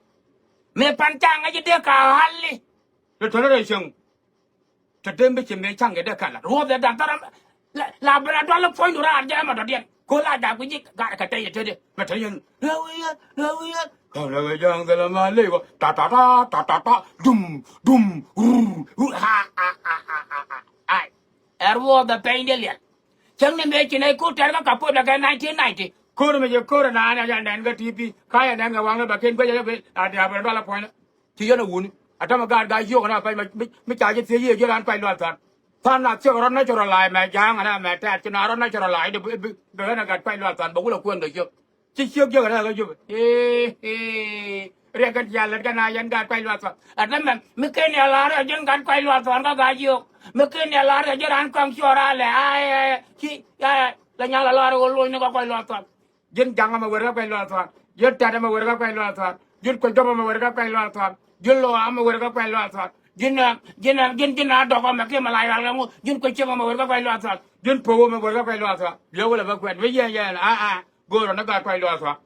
Mëë pan cäŋ ɛ ci dee ka ɣa̱li. Lɛ tɔ̱lä rɛy cäŋ. Te dem bi ci mëë ca̱ŋ kɛ dee kɛl la ruɔ̱ɔ̱p dee da̱ŋ thɔrɔ. La ben a dual puɔ̱nydu raar jɛ ɛmɛ dɔ̱diɛn ko̱ la da̱k wi̱ci gat kɛ tɛy tëdɛ mɛ te yɛn. Lɛ wi̱i̱ yɛn, lɛ wi̱i̱ yɛn. Kam lɛ kɛ ja̱a̱ŋ thilɛ ma ley wä ta ta ta ta ta ta dum dum rur rur. Ha, ha, ha, ha, ha, ha. Ai. Ɛ ruɔ̱ɔ̱p dee pɛny dee liɛl. Cäŋ ni mëë ci nɛy ko̱r tɛr kä Kapoor dee kɛ nineteen ninety. Ko̱r mi jɛ ko̱r ɛnan ɛ jɛ nɛn kä T V ka jɛ nɛn kɛ waŋni bɛ ken guecɛ jɛ bi a diaal ben a dual a puɔ̱nyni. Ci yɛn a wuni a tämɛ gaat gaa yio̱k ɛn a pɛc mi ca ji̱ thiec yiëë ji̱ raan kuac lual tha̱a̱n. Tha̱a̱n na thiek rɔ̱ natural la̱a̱c mɛ ja̱a̱ŋ ɛn a mɛ tɛ̈t ci na rɔ̱ natural la̱a̱c dee ben a gat kuac lual tha̱a̱n bɛ wul a kuɛn kɛ ciök. Ci ciök jiäk ɛn a kä jiök. Ee, ee, riɛk kɛn cia lät kɛn a yɛn gat kuac lual tha̱a̱n. Ɛ tämɛ mi ken yɛ la̱r ɛ ji̱n gat kuac lual tha̱a̱n kä gaa yio̱k. Mi ken yɛ la̱r ɛ ji̱n raan kɔaŋ cuɔr a lɛ a ɛ ci ɛ lɛ nya̱l a la̱r ɛ ɣöö lo̱cni kä kuac lual tha̱a̱n. Ji̱n ja̱ŋ ɛmɛ wer kä kuɛc luaak thuan. Ji̱n tɛt ɛmɛ wer kä kuɛc luaak thuan. Ji̱n kuec dɔp ɛmɛ wer kä kuɛc luaak thuan. Ji̱n lo̱ ɛmɛ wer kä kuɛc luaak thuan. Ji̱n, eh, ji̱n, eh, ji̱n, ji̱n a dɔk ɛmɛ kiɛ mɛ la yual kɛ ŋu. Ji̱n kuec ciek ɛmɛ wer kä kuɛc luaak thuan. Ji̱n po̱w ɛmɛ wer kä kuɛc luaak thuan. Biɛ wälɛ bä kuɛt. Bi yɛn yɛn, ah, ah. Go̱o̱rä ni gat kuɛc luaak thuan.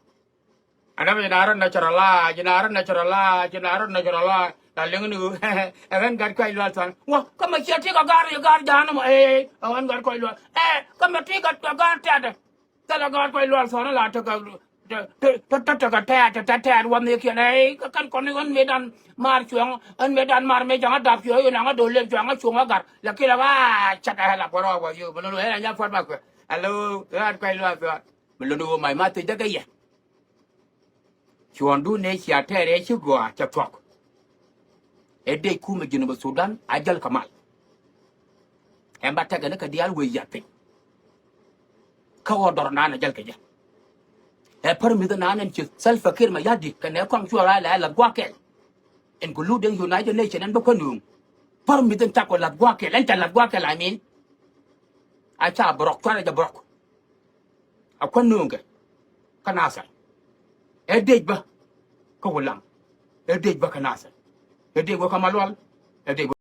Ɛn ɛmɛ ji̱n a rɔ natural life, ji̱n a rɔ natural life, ji̱n a rɔ natural life. La liŋ ni ɣöö, ɛ ɣän gat kuɛc luaak thuan. Wä, kä mɛ ciɛ ti kɛ gar, gar ja̱a̱n ɛmɔ, ee, ɛ ɣän gat kuɛc luaak. Ee, kä mɛ ti kɛ gar tɛt. Thilɛ gaat kuec luaal thuɔ̱n la tekɛ, te, te, te, tekɛ tɛɛt, te, te, tɛɛt wä nhiëëkiɛn. Ɛ, kä kɛn kɔn i̱ ɣän mëëdan maar cuɛŋ, ɣän mëëdan maar mëë ja̱ŋä dap cuɛ, ɣän aŋä do̱l lem cuɛ, aŋä cuŋä gat. Lakin la ɣaa cat ɛ la kuɛ rɔɔk wä yio̱o̱k, mi lon wä ɛ la nya puɔ̱t ma kuɛ. Alo, gaat kuec luaal thuɔ̱n. Mi lon wä mac ma thiec däk ɛ yɛ. Cuɔ̱ɔ̱ŋdun ëë cia tɛɛr ëë ci gɔaa cɛ thuɔ̱k. Ëë dec kumɛ Jinub Sudan a jäl kɛ mal. Ɛn ba tɛkɛ ni kɛ diaal wëë yath piny. Kä ɣɔɔ dɔr naan a jäl kɛ jɛ. Ɛ pär mi̱th naan ɛn ci Salva Kiir Mayardit kɛnɛ kɔaŋ cuɔr a lɛ lath gua̱a̱k kɛl. Including United Nation ɛn bä kuäär nööŋ. Pär mi̱th ɛn cakɔ lath gua̱a̱k kɛl, ɛn ca lath gua̱a̱k kɛl, I mean. A ca bärɔk, cuarɛ jɛ bärɔk. A kuäär nööŋkɛ kä Nasir. Ɛ dec bä kä Wulaŋ. Ɛ dec bä kä Nasir. Ɛ dec bä kä Malual. Ɛ dec bä